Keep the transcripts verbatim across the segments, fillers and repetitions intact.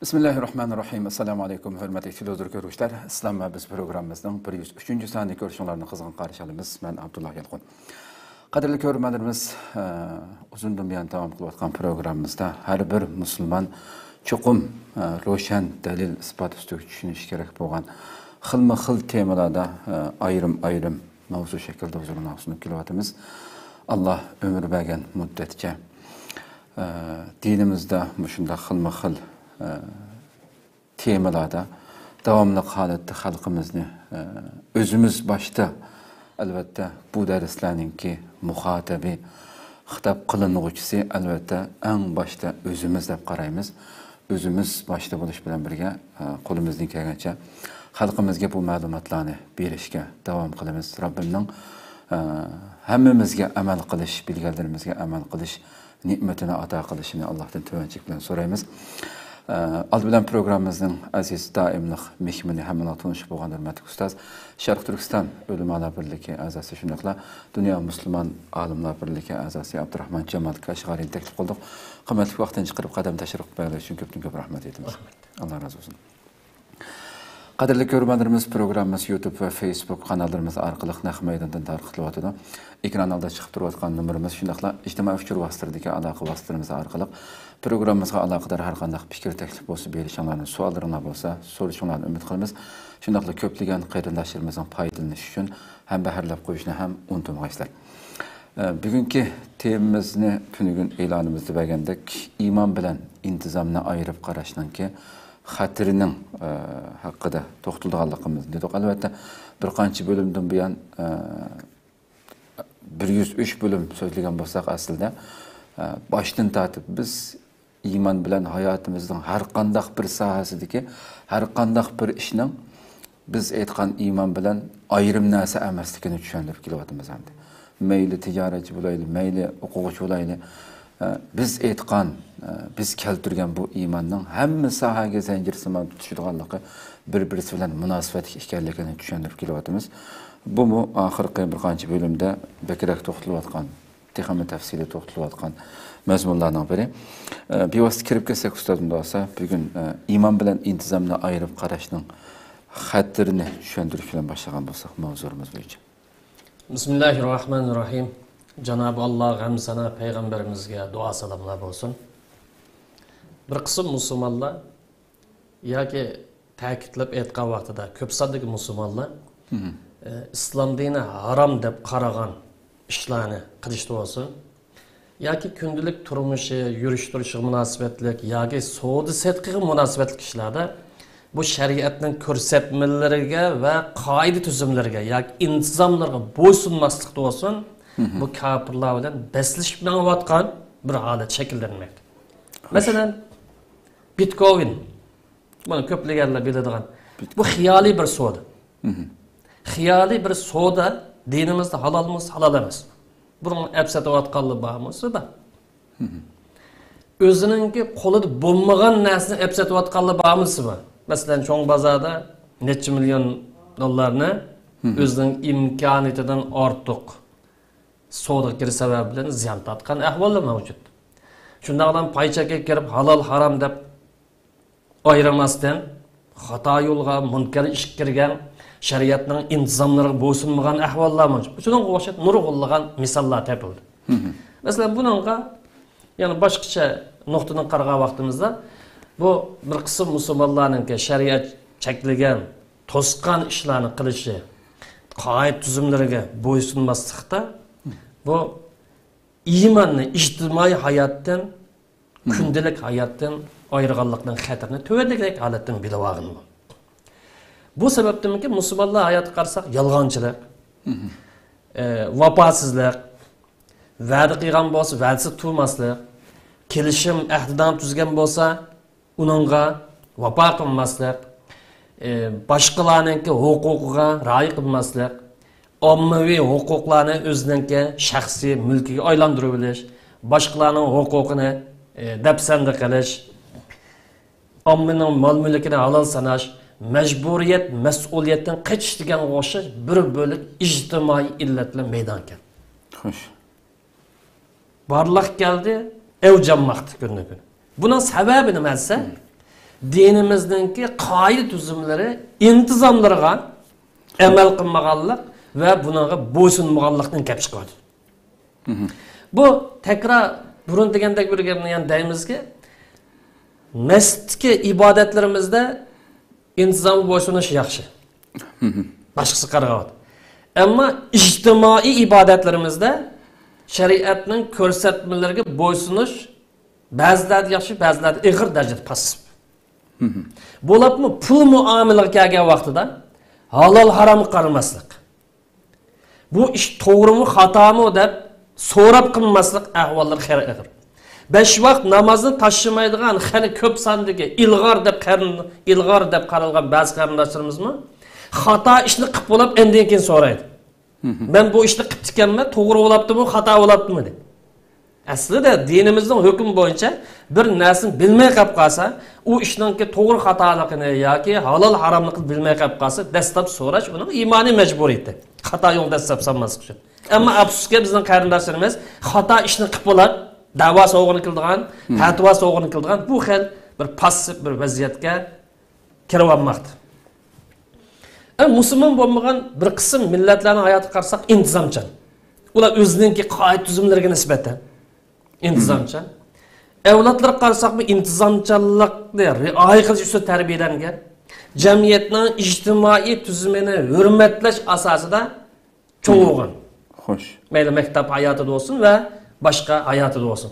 بىسمىللاھىررەھمانىررەھىم. ئەسسالامۇئەلەيكۇم، ھۆرمەتلىك تېلېۋىزور كۆرگۈچىلەر. ئىسلام ۋە بىز پروگراممىمىزنىڭ بىر يۈز ئۈچىنچى سانىنى كۆرۈشۈڭلارنى قىزغىن قارشى ئالىمىز. مەن ئابدۇللا يالقۇن. قەدىرلىك كۆرۈرمەنلىرىمىز، ئە، ئۇزۇندىن بۇيان داۋام قىلىۋاتقان پروگراممىمىزدا ھەر بىر مۇسۇلمان چوقۇم، ئە، روشەن دەلىل ئىسپات ئۈستىگە چۈشىنىشى كېرەك بولغان خىلمۇ خىل تېمىلاردا، ئە، ئايرىم ئايرىم ماۋزۇ شەكلىدە ھۇزۇرۇڭلارغا سۇنۇپ كېلىۋاتىمىز. ئاللا ئۆمۈر بەرگەن مۇددەتچە، ئە، دىنىمىزدا مۇشۇنداق خىلمۇ خىل، ئە، تېمىلاردا داۋاملىق ھالەتتە خەلقىمىزنى، ئە، ئۆزىمىز باشتا، ئەلۋەتتە، بۇ دەرسلەرنىڭكى مۇخاتەبى، خىتاب قىلىنغۇچىسى، ئەلۋەتتە، ئەڭ باشتا ئۆزىمىز دەپ قارايمىز. ئۆزىمىز باشتا بولۇش بىلەن بىرگە، ئە، قولىمىزدىن كەلگەنچە خەلقىمىزگە بۇ مەلۇماتلارنى بېرىشكە داۋام قىلىمىز. رەببىمنىڭ، ئە، ھەممىمىزگە ئەمەل قىلىش، بىلگەنلىرىمىزگە ئەمەل قىلىش نېمىتىنى ئاتا قىلىشىنى ئاللاھتىن تۆۋەنچىلىك بىلەن سورايمىز. ئە، ئالدى بىلەن پروگراممىمىزنىڭ ئەزىز دائىملىق مېھمىنى، ھەممىڭلار تونۇشۇپ بولغان ھۆرمەتلىك ئۇستاز، شەرقىي تۈركىستان ئۆلىمالار بىرلىكى ئەزاسى، شۇنداقلا دۇنيا مۇسۇلمان ئالىملار بىرلىكى ئەزاسى ئابدۇراخمان جامال كاشغەرىنى تەكلىپ قىلدۇق. قىممەتلىك ۋاقتىنى چىقىرىپ قەدەم تەشرىپ قىلغانلىقى ئۈچۈن كۆپتىن كۆپ رەھمەت ئېيتىمىز. رەھمەت. ئاللا رازى بولسۇن. قەدىرلىك كۆرۈرمەنلىرىمىز، پروگراممىمىز يۇتۇب ۋە فېيسبۇك قاناللىرىمىز ئارقىلىق نەق مەيداندىن تارقىتىلىۋاتىدۇ. ئېكران ئالدىدا چىقىپ تۇرۇۋاتقان نومۇرىمىز، شۇنداقلا ئىجتىمائىي ئۇچۇر ۋاسىتىلىرىدىكى ئالاقە ۋاسىتىلىرىمىز ئارقىلىق پروگراممىمىزغا ئالاقىدار ھەر قانداق پىكىر، تەكلىپ بولسا بېرىشىڭلارنى، سوئاللىرىڭلار بولسا سورىشىڭلارنى ئۈمىد قىلىمىز. شۇنداقلا كۆپلىگەن قېرىنداشلىرىمىزنىڭ پايدىلىنىشى ئۈچۈن ھەمبەھىرلەپ قويۇشنى ھەم ئۇنتۇمىغايسىلەر. ئە، بۈگۈنكى تېمىمىزنى تۈنۈگۈن ئېلانىمىزدا بەرگەندەك، ئىمان بىلەن ئىنتىزامنى ئايرىپ قاراشنىڭكى خەتىرىنىڭ، ئە، ھەققىدە توختىلىدىغانلىقىمىزنى دېدۇق. ئەلۋەتتە، بىر قانچە بۆلۈمدىن بۇيان، ئە، بىر يۈز ئۈچ بۆلۈم سۆزلىگەن بولساق، ئەسلىدە، ئە، باشتىن تارتىپ بىز ئىمان بىلەن ھاياتىمىزنىڭ ھەر قانداق بىر ساھەسىدىكى ھەر قانداق بىر ئىشنىڭ بىز ئېيتقان ئىمان بىلەن ئايرىم نەرسە ئەمەسلىكىنى چۈشەندۈرۈپ كېلىۋاتىمىز ئەمدى. مەيلى تىجارەتچى بولايلى، مەيلى ئوقۇغۇچى بولايلى، ئە، بىز ئېيتقان، ئە، بىز كەلتۈرگەن بۇ ئىماننىڭ ھەممە ساھەگە زەنجىرسىمان تۇتىشىدىغانلىقى، بىر-بىرسى بىلەن مۇناسىۋەتلىك ئىكەنلىكىنى چۈشەندۈرۈپ كېلىۋاتىمىز. بۇمۇ ئاخىرقى بىر قانچە بۆلۈمدە بەكرەك توختىلىۋاتقان، تېخىمۇ تەپسىلىي توختىلىۋاتقان مەزمۇنلارنىڭ بىرى. ئە، بىۋاسىتە كىرىپ كەتسەك، ئۇستاز، ئۇنداق بولسا، بۈگۈن، ئە، ئىمان بىلەن ئىنتىزامنى ئايرىپ قاراشنىڭ خەتىرىنى چۈشەندۈرۈش بىلەن باشلىغان بولساق، ماۋزۇمىز بويىچە. بىسمىللاھىررەھمانىررەھىم. جانابى ئاللا، غەم سانا پەيغەمبىرىمىزگە دۇئا سالاملار بولسۇن. بىر قىسىم مۇسۇلمانلار ياكى تەكىتلەپ ئېيتقان ۋاقتىدا كۆپ ساندىكى مۇسۇلمانلار، ئە، ئىسلام دىنى ھارام دەپ قارىغان ئىشلارنى قىلىشتا بولسۇن، ياكى كۈندىلىك تۇرمۇشى، يۈرۈش-تۇرۇشىغا مۇناسىۋەتلىك ياكى سودا-سېتىقىغا مۇناسىۋەتلىك ئىشلاردا بۇ شەرىئەتنىڭ كۆرسەتمىلىرىگە ۋە قائىدە-تۈزۈملىرىگە ياكى ئىنتىزاملىرىغا بويسۇنماسلىقتا بولسۇن، بۇ كاپىرلار بىلەن بەسلىشىپ مېڭىۋاتقان بىر ھالەت شەكىللەنمەكتە. مەسىلەن، بىتكوين. بۇنى كۆپلىگەنلەر بىلىدىغان. بۇ خىيالىي بىر سودا. خىيالىي بىر سودا دىنىمىزدا ھالالمۇ، ھالال ئەمەس. بۇنىڭ ئەپ سېتىۋاتقانلار بارمۇ؟ بار. ئۆزىنىڭكى قولىدا بولمىغان نەرسىنى ئەپ سېتىۋاتقانلار بارمۇ؟ بار. مەسىلەن، چوڭ بازاردا نەچچە مىليون دوللارنى ئۆزىنىڭ ئىمكانىيىتىدىن ئارتۇق سودىغا كىرىش سەۋەبى بىلەن زىيان تارتقان ئەھۋاللار مەۋجۇت. شۇنداقلا پاي چەككە كىرىپ ھالال ھارام دەپ ئايرىماستىن، خاتا يولغا، مۇنكەر ئىشقا كىرگەن، شەرىئەتنىڭ ئىنتىزاملىرىغا بويسۇنمىغان ئەھۋاللار مەۋجۇت. شۇنىڭغا ئوخشاش نۇرغۇنلىغان مىساللار تېپىلدى. مەسىلەن، بۇنىڭغا يەنە باشقىچە نۇقتىدىن قارىغان ۋاقتىمىزدا، بۇ بىر قىسىم مۇسۇلمانلارنىڭكى شەرىئەت چەكلىگەن، توسقان ئىشلارنى قىلىشى، قائىدە تۈزۈملىرىگە بويسۇنماسلىقتا، بۇ ئىماننى ئىجتىمائىي ھاياتتىن، كۈندىلىك ھاياتتىن ئايرىغانلىقنىڭ خەتىرىنى تۆۋەندىكىدەك ھالەتتىن بىلىۋالغىلى بولىدۇ. بۇ سەۋەبتىنمىكىن، مۇسۇلمانلار ھاياتىغا قارىساق، يالغانچىلىق، ئە، ۋاپاسىزلىق، ۋەدە قىلغان بولسا، ۋەدىسىدە تۇرماسلىق، كېلىشىم ئەھدىنامە تۈزگەن بولسا، ئۇنىڭغا ۋاپا قىلماسلىق، ئى، باشقىلارنىڭكى ھوقۇقىغا رىئايە قىلماسلىق، ئاممىۋى ھوقۇقلارنى ئۆزىنىڭكى شەخسىي مۈلكىگە ئايلاندۇرۇۋېلىش، باشقىلارنىڭ ھوقۇقىنى، ئى، دەپسەندە قىلىش، ئاممىنىڭ مال-مۈلكىنى ھالال ساناش، مەجبۇرىيەت، مەسئۇلىيەتتىن قېچىش دېگەنگە ئوخشاش بىر بۆلەك ئىجتىمائىي ئىللەتلەر مەيدانغا كەلدى. خوش. بارلىققا كەلدى، ئەۋج ئالماقتا كۈندىن-كۈن. بۇنىڭ سەۋەبى نېمە دېسە، دىنىمىزنىڭكى قائىدە تۈزۈملىرى، ئىنتىزاملىرىغا ئەمەل قىلمىغانلىق ۋە بۇنىڭغا بويسۇنمىغانلىقتىن كەپ چىقىۋاتىدۇ. بۇ تەكرار، بۇرۇن دېگەندەك بىر گەپنى يەنە دەيمىزكى، مەسچىتتىكى ئىبادەتلىرىمىزدە ئىنتىزامغا بويسۇنۇش ياخشى. باشقىسىغا قارىغاندا. ئەمما ئىجتىمائىي ئىبادەتلىرىمىزدە شەرىئەتنىڭ كۆرسەتمىلىرىگە بويسۇنۇش بەزىلەردە ياخشى، بەزىلەردە ئېغىر دەرىجىدە پاسسىپ. بولۇپمۇ پۇل مۇئامىلىگە كەلگەن ۋاقتىدا ھالال ھارامغا قارىماسلىق. بۇ ئىش توغرىمۇ، خاتامۇ دەپ سوراپ قىلماسلىق ئەھۋاللىرى خېلى ئېغىر. بەش ۋاق نامازنى تاشلىمايدىغان خېلى كۆپ ساندىكى ئىلغار دەپ قېرىن-، ئىلغار دەپ قارالغان بەزى قېرىنداشلىرىمىزمۇ خاتا ئىشنى قىپ بولۇپ ئاندىن كېيىن سورايدۇ. مەن بۇ ئىشنى قىپتىكەنمەن، توغرا بولاپتىمۇ، خاتا بولاپتىمۇ دەپ. ئەسلىدە دىنىمىزنىڭ ھۆكمى بويىچە بىر نەرسىنى بىلمەي قاپ قالسا، ئۇ ئىشنىڭكى توغرا خاتالىقىنى ياكى ھالال ھاراملىقىنى بىلمەي قاپ قالسا، دەسلەپ سوراش ئۇنىڭ ئىمانىي مەجبۇرىيىتى. خاتا يولغا دەسسەپ سالماسلىق ئۈچۈن. ئەمما ئەپسۇسكى، بىزنىڭ قېرىنداشلىرىمىز خاتا ئىشنى قىپ بولۇپ، دەۋا سوغىنى قىلىدىغان، پەتىۋا سوغىنى قىلىدىغان بۇ خىل بىر پاسسىپ بىر ۋەزىيەتكە كىرىۋالماقتا. ئە، مۇسۇلمان بولمىغان بىر قىسىم مىللەتلەرنىڭ ھاياتىغا قارىساق، ئىنتىزامچان. ئۇلار ئۆزىنىڭكى قائىدە تۈزۈملىرىگە نىسبەتەن ئىنتىزامچان. ئەۋلادلارغا قارىساقمۇ، ئىنتىزامچانلىقنى رىئايە قىلىش ئۈستىدە تەربىيەلەنگەن. جەمئىيەتنىڭ ئىجتىمائىي تۈزۈمىنى ھۆرمەتلەش ئاساسىدا چوڭ بولغان. خوش. مەيلى مەكتەپ ھاياتىدا بولسۇن ۋە باشقا ھاياتىدا بولسۇن.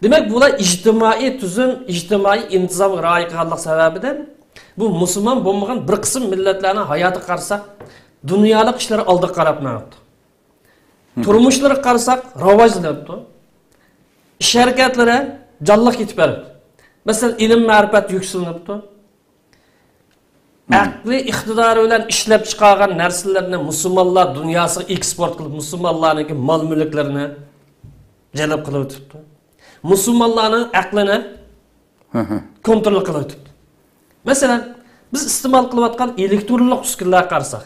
دېمەك، بۇلار ئىجتىمائىي تۈزۈم، ئىجتىمائىي ئىنتىزامغا رىئايە قىلغانلىق سەۋەبىدىن بۇ مۇسۇلمان بولمىغان بىر قىسىم مىللەتلەرنىڭ ھاياتىغا قارىساق، دۇنيالىق ئىشلىرى ئالدىغا قاراپ مېڭىپتۇ. تۇرمۇشلىرىغا قارىساق، راۋاجلىنىپتۇ. ئىش ھەرىكەتلىرى جانلىق كېتىپ بېرىپتۇ. مەسىلەن، ئىلىم مەرىپەت يۈكسىلىنىپتۇ. ئەقلى ئىقتىدارى بىلەن ئىشلەپ چىقارغان نەرسىلەرنى مۇسۇلمانلار دۇنياسىغا ئېكسپورت قىلىپ، مۇسۇلمانلارنىڭكى مال مۈلۈكلىرىنى جەلپ قىلىۋېتىپتۇ. مۇسۇلمانلارنىڭ ئەقلىنى كونترول قىلىۋېتىپتۇ. مەسىلەن، بىز ئىستېمال قىلىۋاتقان ئېلېكترونلۇق ئۈسكۈنىلەرگە قارىساق،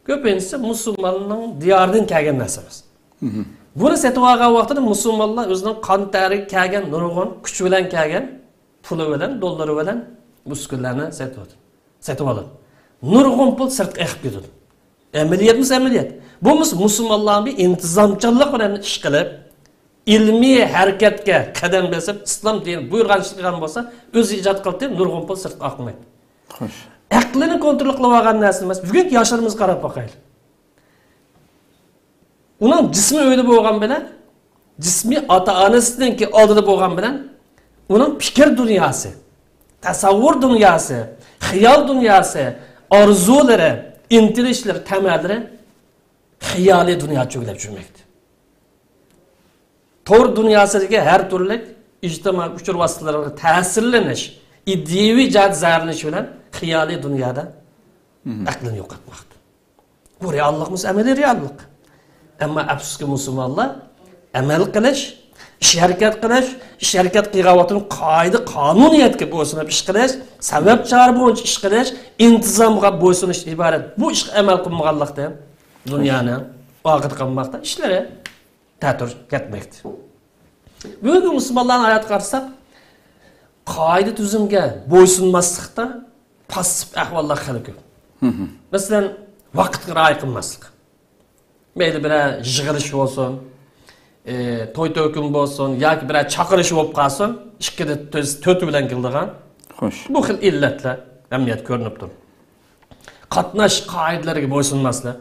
كۆپىنچىسى مۇسۇلماننىڭ دىيارىدىن كەلگەن نەرسە ئەمەس. بۇنى سېتىۋالغان ۋاقتىدا مۇسۇلمانلار ئۆزىنىڭ قان تەرىگە كەلگەن نۇرغۇن كۈچى بىلەن كەلگەن پۇلى بىلەن، دوللىرى بىلەن بۇ ئۈسكۈنىلەرنى سېتىۋالىدۇ. سېتىۋالىدۇ. نۇرغۇن پۇل سىرتقا ئېقىپ كېتىدۇ. ئەمەلىيەتمۇ ئەمەلىيەت. بولمىسا مۇسۇلمانلار بىر ئىنتىزامچانلىق بىلەن ئىش قىلىپ، ئىلمىي ھەرىكەتكە قەدەم بېسىپ، ئىسلام دىنى بۇيرۇغان ئىشنى قىلغان بولسا، ئۆزى ئىجاد قىلىپ، نۇرغۇن پۇل سىرتقا ئاقمايدۇ. خوش. ئەقلىنى كونترول قىلىۋالغان نەرسە ئەمەس. بۈگۈنكى ياشلىرىمىزغا قاراپ باقايلى. ئۇنىڭ جىسمى ئۆيدە بولغان بىلەن، جىسمى ئاتا-ئانىسىنىڭكى ئالدىدا بولغان بىلەن، ئۇنىڭ پىكىر دۇنياسى، تەسەۋۋۇر دۇنياسى، خىيال دۇنياسى، ئارزۇلىرى، ئىنتىلىشلىرى، تەمەلىرى خىيالىي دۇنيادا چۆگىلەپ يۈرمەكتە. تور دۇنياسىدىكى ھەر تۈرلۈك ئىجتىمائىي ئۇچۇر ۋاسىتىلىرىغا تەسىرلىنىش، ئىدىيەۋى جەھەتتە زەھەرلىنىش بىلەن خىيالىي دۇنيادا ئەقلىنى يوقاتماقتا. بۇ رېئاللىقمۇ، ئەمەلىي رېئاللىق. ئەمما ئەپسۇسكى، مۇسۇلمانلار ئەمەل قىلىش، ئىش ھەرىكەت قىلىش، ئىش ھەرىكەت قىلغان ۋاقتىدا قائىدە قانۇنىيەتكە بويسۇنۇپ ئىش قىلىش، سەۋەب چارە بويىچە ئىش قىلىش، ئىنتىزامغا بويسۇنۇشتىن ئىبارەت. بۇ ئىشقا ئەمەل قىلمىغانلىقتىن دۇنيانىڭ ئارقىدا قالماقتا، ئىشلىرى تەتۈر كەتمەكتە. بۈگۈنكى مۇسۇلمانلارنىڭ ھاياتىغا قارىساق، قائىدە تۈزۈمگە بويسۇنماسلىقتا پاسسىپ ئەھۋاللار خېلى كۆپ. مەسىلەن، ۋاقىتقا رىئايە قىلماسلىق. مەيلى بىرەر يىغىلىش بولسۇن، ئى، توي تۆكۈن بولسۇن ياكى بىرەر چاقىرىش بولۇپ قالسۇن، ئىككىدە تۆت، تۆتى بىلەن كېلىدىغان. خوش. بۇ خىل ئىللەتلەر ئەمەلىيەتتە كۆرۈنۈپ تۇرىدۇ. قاتناش قائىدىلىرىگە بويسۇنماسلىق،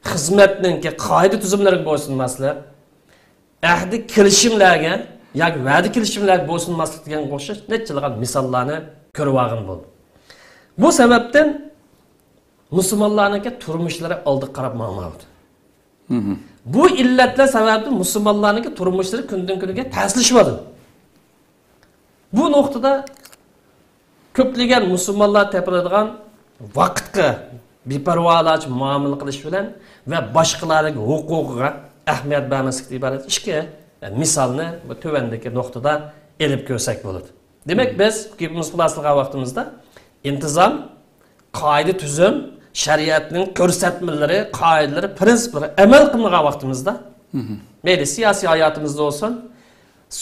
خىزمەتنىڭكى قائىدە تۈزۈملىرىگە بويسۇنماسلىق، ئەھدى كېلىشىملەرگە ياكى ۋەدە كېلىشىملەرگە بويسۇنماسلىق دېگەنگە ئوخشاش نەچچىلىغان مىساللارنى كۆرۈۋالغىلى بولىدۇ. بۇ سەۋەبتىن مۇسۇلمانلارنىڭكى تۇرمۇشلىرى ئالدىغا قاراپ ماڭمايدۇ. بۇ ئىللەتلەر سەۋەبىدىن مۇسۇلمانلارنىڭكى تۇرمۇشلىرى كۈندىن-كۈنگە تەسلىشىۋاتىدۇ. بۇ نۇقتىدا كۆپلىگەن مۇسۇلمانلار تېپىلىدىغان ۋاقىتقا بىپەرۋالارچە مۇئامىلە قىلىش بىلەن ۋە باشقىلارنىڭ ھوقۇقىغا ئەھمىيەت بەرمەسلىكتىن ئىبارەت ئىككى مىسالنى بۇ تۆۋەندىكى نۇقتىدا ئېلىپ كۆرسەك بولىدۇ. دېمەك، بىز گېپىمىزنى خۇلاسىلىغان ۋاقتىمىزدا ئىنتىزام، قائىدە-تۈزۈم، شەرىئەتنىڭ كۆرسەتمىلىرى، قائىدىلىرى، پىرىنسىپلىرى ئەمەل قىلمىغان ۋاقتىمىزدا، مەيلى سىياسىي ھاياتىمىزدا بولسۇن،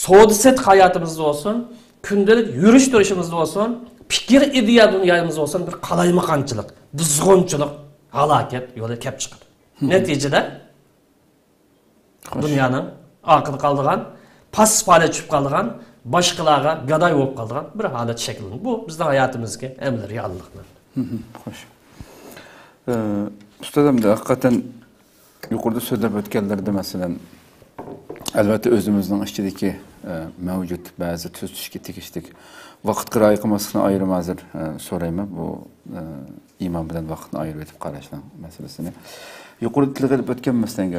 سودا-سېتىق ھاياتىمىزدا بولسۇن، كۈندىلىك يۈرۈش تۇرۇشىمىزدا بولسۇن، پىكىر ئىدىيە دۇنيايىمىزدا بولسۇن، بىر قالايمىقانچىلىق، بۇزغۇنچىلىق، ھالاكەت يولى كەپ چىقىدۇ. نەتىجىدە دۇنيانىڭ ئارقىدا قالىدىغان، پاسسىپ ھالەتكە چۈشۈپ قالىدىغان، باشقىلارغا گاداي بولۇپ قالىدىغان بىر ھالەت شەكىللىنىدۇ. بۇ بىزنىڭ ھاياتىمىزدىكى ئەمەلىي رېئاللىق. خوش. ئۇستاز، ئەمدى ھەقىقەتەن يۇقىرىدا سۆزلەپ ئۆتكەنلىرىدە، مەسىلەن، ئەلۋەتتە، ئۆزىمىزنىڭ ئىچىدىكى، ئە، مەۋجۇت بەزى تۈزىتىشكە تېگىشلىك ۋاقىتقا رىئايە قىلماسلىقنى ئايرىم ھازىر، ئە، سورايمەن. بۇ، ئە، ئىمان بىلەن ۋاقىتنى ئايرىۋېتىپ قاراشنىڭ مەسىلىسىنى. يۇقىرىدا تىلغا ئېلىپ ئۆتكەن، مەسىلەن،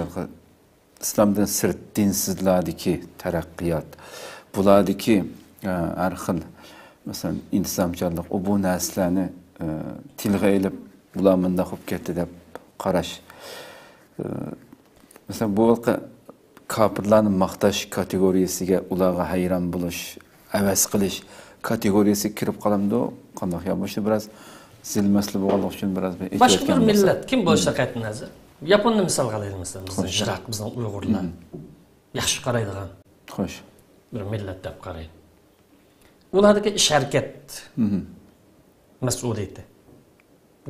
ئىسلامدىن سىرت دىنسىزلاردىكى تەرەققىيات، بۇلاردىكى، ئە، ھەر خىل، مەسىلەن، ئىنتىزامچانلىق، ئۇ بۇ نەرسىلەرنى، ئە، تىلغا ئېلىپ، بۇلار مۇنداق بولۇپ كەتتى دەپ قاراش. ئە، مەسىلەن، بۇ ھېلىقى كاپىرلارنى ماختاش كاتېگورىيەسىگە، ئۇلارغا ھەيران بولۇش، ھەۋەس قىلىش كاتېگورىيەسىگە كىرىپ قالامدۇ؟ قانداق؟ يا بۇ ئىشتا بىراز زىل مەسىلە بولغانلىقى ئۈچۈن بىراز بىر باشقا بىر ئېچىۋەتكەن بولسا. مىللەت، كىم بولۇشىغا قەتئىي نەزەر. ياپوننى مىسالغا ئالايلى، مەسىلەن، بىزنىڭ خوش. يىراق، بىزنىڭ ئۇيغۇرلار ياخشى قارايدىغان خوش. بىر مىللەت دەپ قارايلى. ئۇلاردىكى ئىش ھەرىكەت مەسئۇلىيىتى.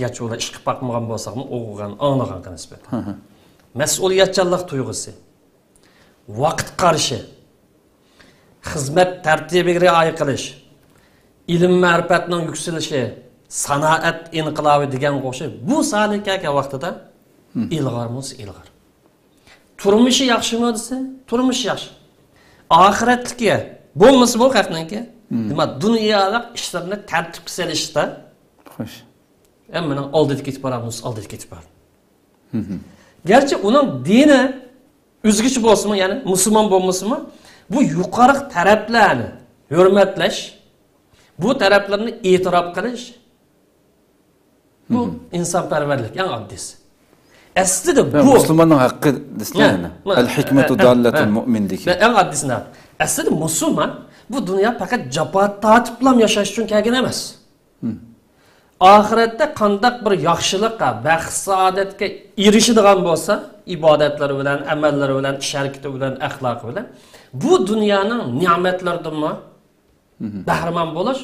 گەرچە ئۇلار ئىش قىلىپ باقمىغان بولساقمۇ، ئوقۇغان، ئاڭلىغانغا نىسبەتەن. مەسئۇلىيەتچانلىق تۇيغۇسى، ۋاقىت قارىشى، خىزمەت تەرتىپىگە رىئايە قىلىش، ئىلىم-مەرىپەتنىڭ يۈكسىلىشى، سانائەت ئىنقىلابى دېگەنگە ئوخشاش، بۇ ساھەگە كەلگەن ۋاقتىدا ئىلغار بولسا ئىلغار. تۇرمۇشى ياخشىمۇ دېسە، تۇرمۇشى ياخشى. ئاخىرەتلىكى بولمىسا بۇ خەقنىڭكى، دېمەك، دۇنيالىق ئىشلىرىنى تەرتىپكە سېلىشتا خوش. ھەممىنىڭ ئالدىدا كېتىپ بارامدۇ، ئالدىدا كېتىپ بار. گەرچە ئۇنىڭ دىنى ئۆزگىچە بولسىمۇ، يەنى مۇسۇلمان بولمىسىمۇ، بۇ يۇقىرىقى تەرەپلەرنى ھۆرمەتلەش، بۇ تەرەپلىرىنى ئېتىراپ قىلىش، بۇ ئىنسانپەرۋەرلىك، ئەڭ ئاددىيسى. ئەسلىدە بۇ مۇسۇلماننىڭ ھەققى دېسىلە، يەنى. ئەل ھىكمەتۇ داللەتۇل مۇئمىن دېگەن. ئەڭ ئاددىيسى. ئەسلىدە مۇسۇلمان بۇ دۇنيا پەقەت جاپا تارتىپلا ياشاش ئۈچۈن كەلگەن ئەمەس. ئاخىرەتتە قانداق بىر ياخشىلىققا، بەخت-سائادەتكە ئېرىشىدىغان بولسا، ئىبادەتلىرى بىلەن، ئەمەللىرى بىلەن، ئىش ھەرىكىتى بىلەن، ئەخلاقى بىلەن، بۇ دۇنيانىڭ نېمەتلىرىدىنمۇ بەھرىمەن بولۇش،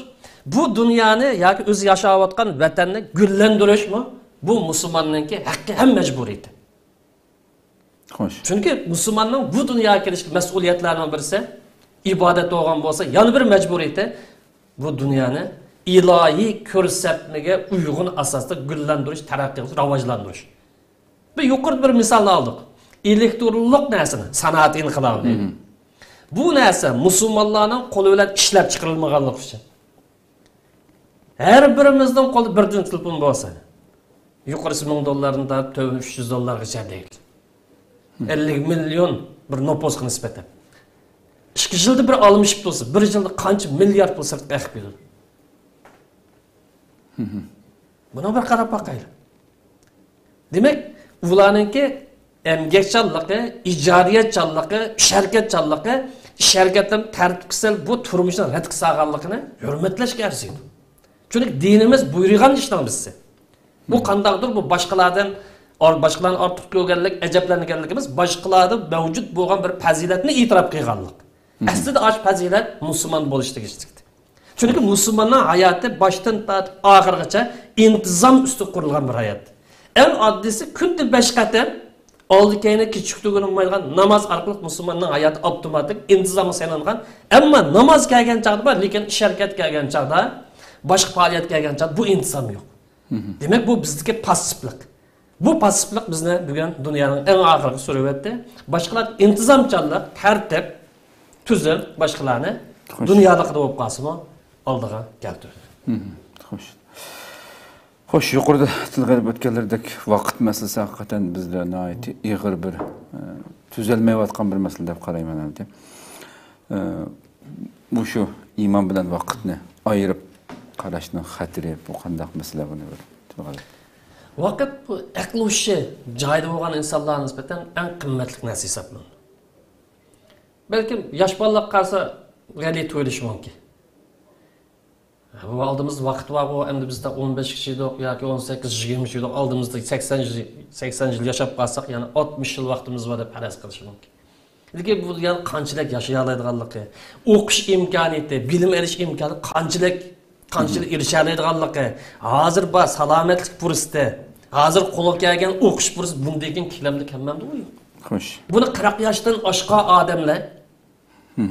بۇ دۇنيانى ياكى ئۆزى ياشاۋاتقان ۋەتەننى گۈللەندۈرۈشمۇ بۇ مۇسۇلماننىڭكى ھەققى ھەم مەجبۇرىيىتى. خوش. چۈنكى مۇسۇلماننىڭ بۇ دۇنياغا كېلىشتىكى مەسئۇلىيەتلەرنىڭ بىرسى، ئىبادەت بولغان بولسا، يەنە بىر مەجبۇرىيىتى، بۇ دۇنيانى ئىلاھىي كۆرسەتمىگە ئۇيغۇن ئاساستا گۈللەندۈرۈش، تەرەققىي قىلىش، راۋاجلاندۇرۇش. بىر يۇقىرىدا بىر مىسالنى ئالدۇق. ئېلېكترونلۇق نەرسىنى، سانائەت ئىنقىلابىنى. بۇ نەرسە مۇسۇلمانلارنىڭ قولى بىلەن ئىشلەپ چىقىرىلمىغانلىقى ئۈچۈن. ھەر بىرىمىزنىڭ قولىدا بىردىن تېلېفون بولسا، يۇقىرىسى مىڭ دوللاردىن تارتىپ تۆۋىنى ئۈچ يۈز دوللارغىچە دەيلى. ئەللىك مىليون بىر نوپۇسقا نىسبەتەن. ئىككى يىلدا بىر ئالمىشىپ تۇرسا، بىر يىلدا قانچە مىليارد پۇل سىرتقا ئېقىپ كېتىدۇ؟ بۇنىڭغا بىر قاراپ باقايلى. دېمەك، ئۇلارنىڭكى ئەمگەكچانلىقى، ئىجادىيەتچانلىقى، ئىش ھەرىكەتچانلىقى، ئىش ھەرىكەتلىرىنى تەرتىپكە سېلىپ، بۇ تۇرمۇشنى رەتكە سالغانلىقىنى ھۆرمەتلەشكە ئەرزىيدۇ. چۈنكى دىنىمىز بۇيرۇغان ئىشنىڭ بىرسى. بۇ قانداقتۇر، بۇ باشقىلاردىن، باشقىلارنى ئارتۇق كۆرگەنلىك، ئەجەبلەنگەنلىكىمىز، باشقىلاردا مەۋجۇت بولغان بىر پەزىلەتنى ئېتىراپ قىلغانلىق. ئەسلىدە ئاشۇ پەزىلەت مۇسۇلمان بولۇشتىن كېلىشلىكتى. چۈنكى مۇسۇلماننىڭ ھاياتى باشتىن تارتىپ ئاخىرغىچە ئىنتىزام ئۈستىدە قۇرۇلغان بىر ھايات. ئەڭ ئاددىيسى، كۈندە بەش قېتىم ئالدى كەينى كېچىكتۈرگىلى بولمايدىغان ناماز ئارقىلىق مۇسۇلماننىڭ ھاياتى ئاپتوماتىك ئىنتىزامغا سېلىنغان. ئەمما ناماز كەلگەن چاغدا بار، لېكىن ئىش ھەرىكەت كەلگەن چاغدا، باشقا پائالىيەت كەلگەن چاغدا بۇ ئىنتىزام يوق. دېمەك، بۇ بىزدىكى پاسسىپلىق. بۇ پاسسىپلىق بىزنى بۈگۈن دۇنيانىڭ ئەڭ ئاخىرىغا سۈرۈۋەتتى. باشقىلار ئىنتىزامچانلىق، تەرتىپ، تۈزۈم باشقىلارنى خوش. دۇنيالىقىدا بولۇپ قالسىمۇ ئالدىغا كەلتۈردى. خوش. خوش، يۇقىرىدا تىلغا ئېلىپ ئۆتكەنلىرىدەك ۋاقىت مەسىلىسى ھەقىقەتەن بىزدە ناھايىتى ئېغىر بىر، ئە، تۈزەلمەيۋاتقان بىر مەسىلە دەپ قارايمەن ئەمدى. ئە، مۇشۇ ئىمان بىلەن ۋاقىتنى ئايرىپ قاراشنىڭ خەتىرى، بۇ قانداق مەسىلە، بۇنى بىر تىلغا ئېلىپ. ۋاقىت بۇ ئەقلى ھوشى جايىدا بولغان ئىنسانلارغا نىسبەتەن ئەڭ قىممەتلىك نەرسە ھېسابلىنىدۇ. بەلكىم ياش بالىلارغا قارىسا غەلىتە تۇيۇلۇشى مۇمكىن. بۇ ئالدىمىزدا ۋاقىت بارغۇ، ئەمدى بىز ئون بەشكە چىدۇق ياكى ئون سەككىز، يىگىرمە چىدۇق، ئالدىمىزدا سەكسەن يىل، سەكسەن يىل ياشاپ قالساق، يەنە ئاتمىش يىل ۋاقتىمىز بار دەپ پەرەز قىلىشى مۇمكىن. لېكىن بۇ يەنە قانچىلىك ياشىيالايدىغانلىقى، ئوقۇش ئىمكانىيىتى، بىلىم ئېلىش ئىمكانى قانچىلىك، قانچىلىك ئېرىشەلەيدىغانلىقى، ھازىر بار سالامەتلىك پۇرسىتى، ھازىر قولغا كەلگەن ئوقۇش پۇرسىتى، بۇندىن كېيىن كېلەمدۇ، كەلمەمدۇ، ئۇ يوق. خوش. بۇنى قىرىق ياشتىن ئاشقان ئادەملەر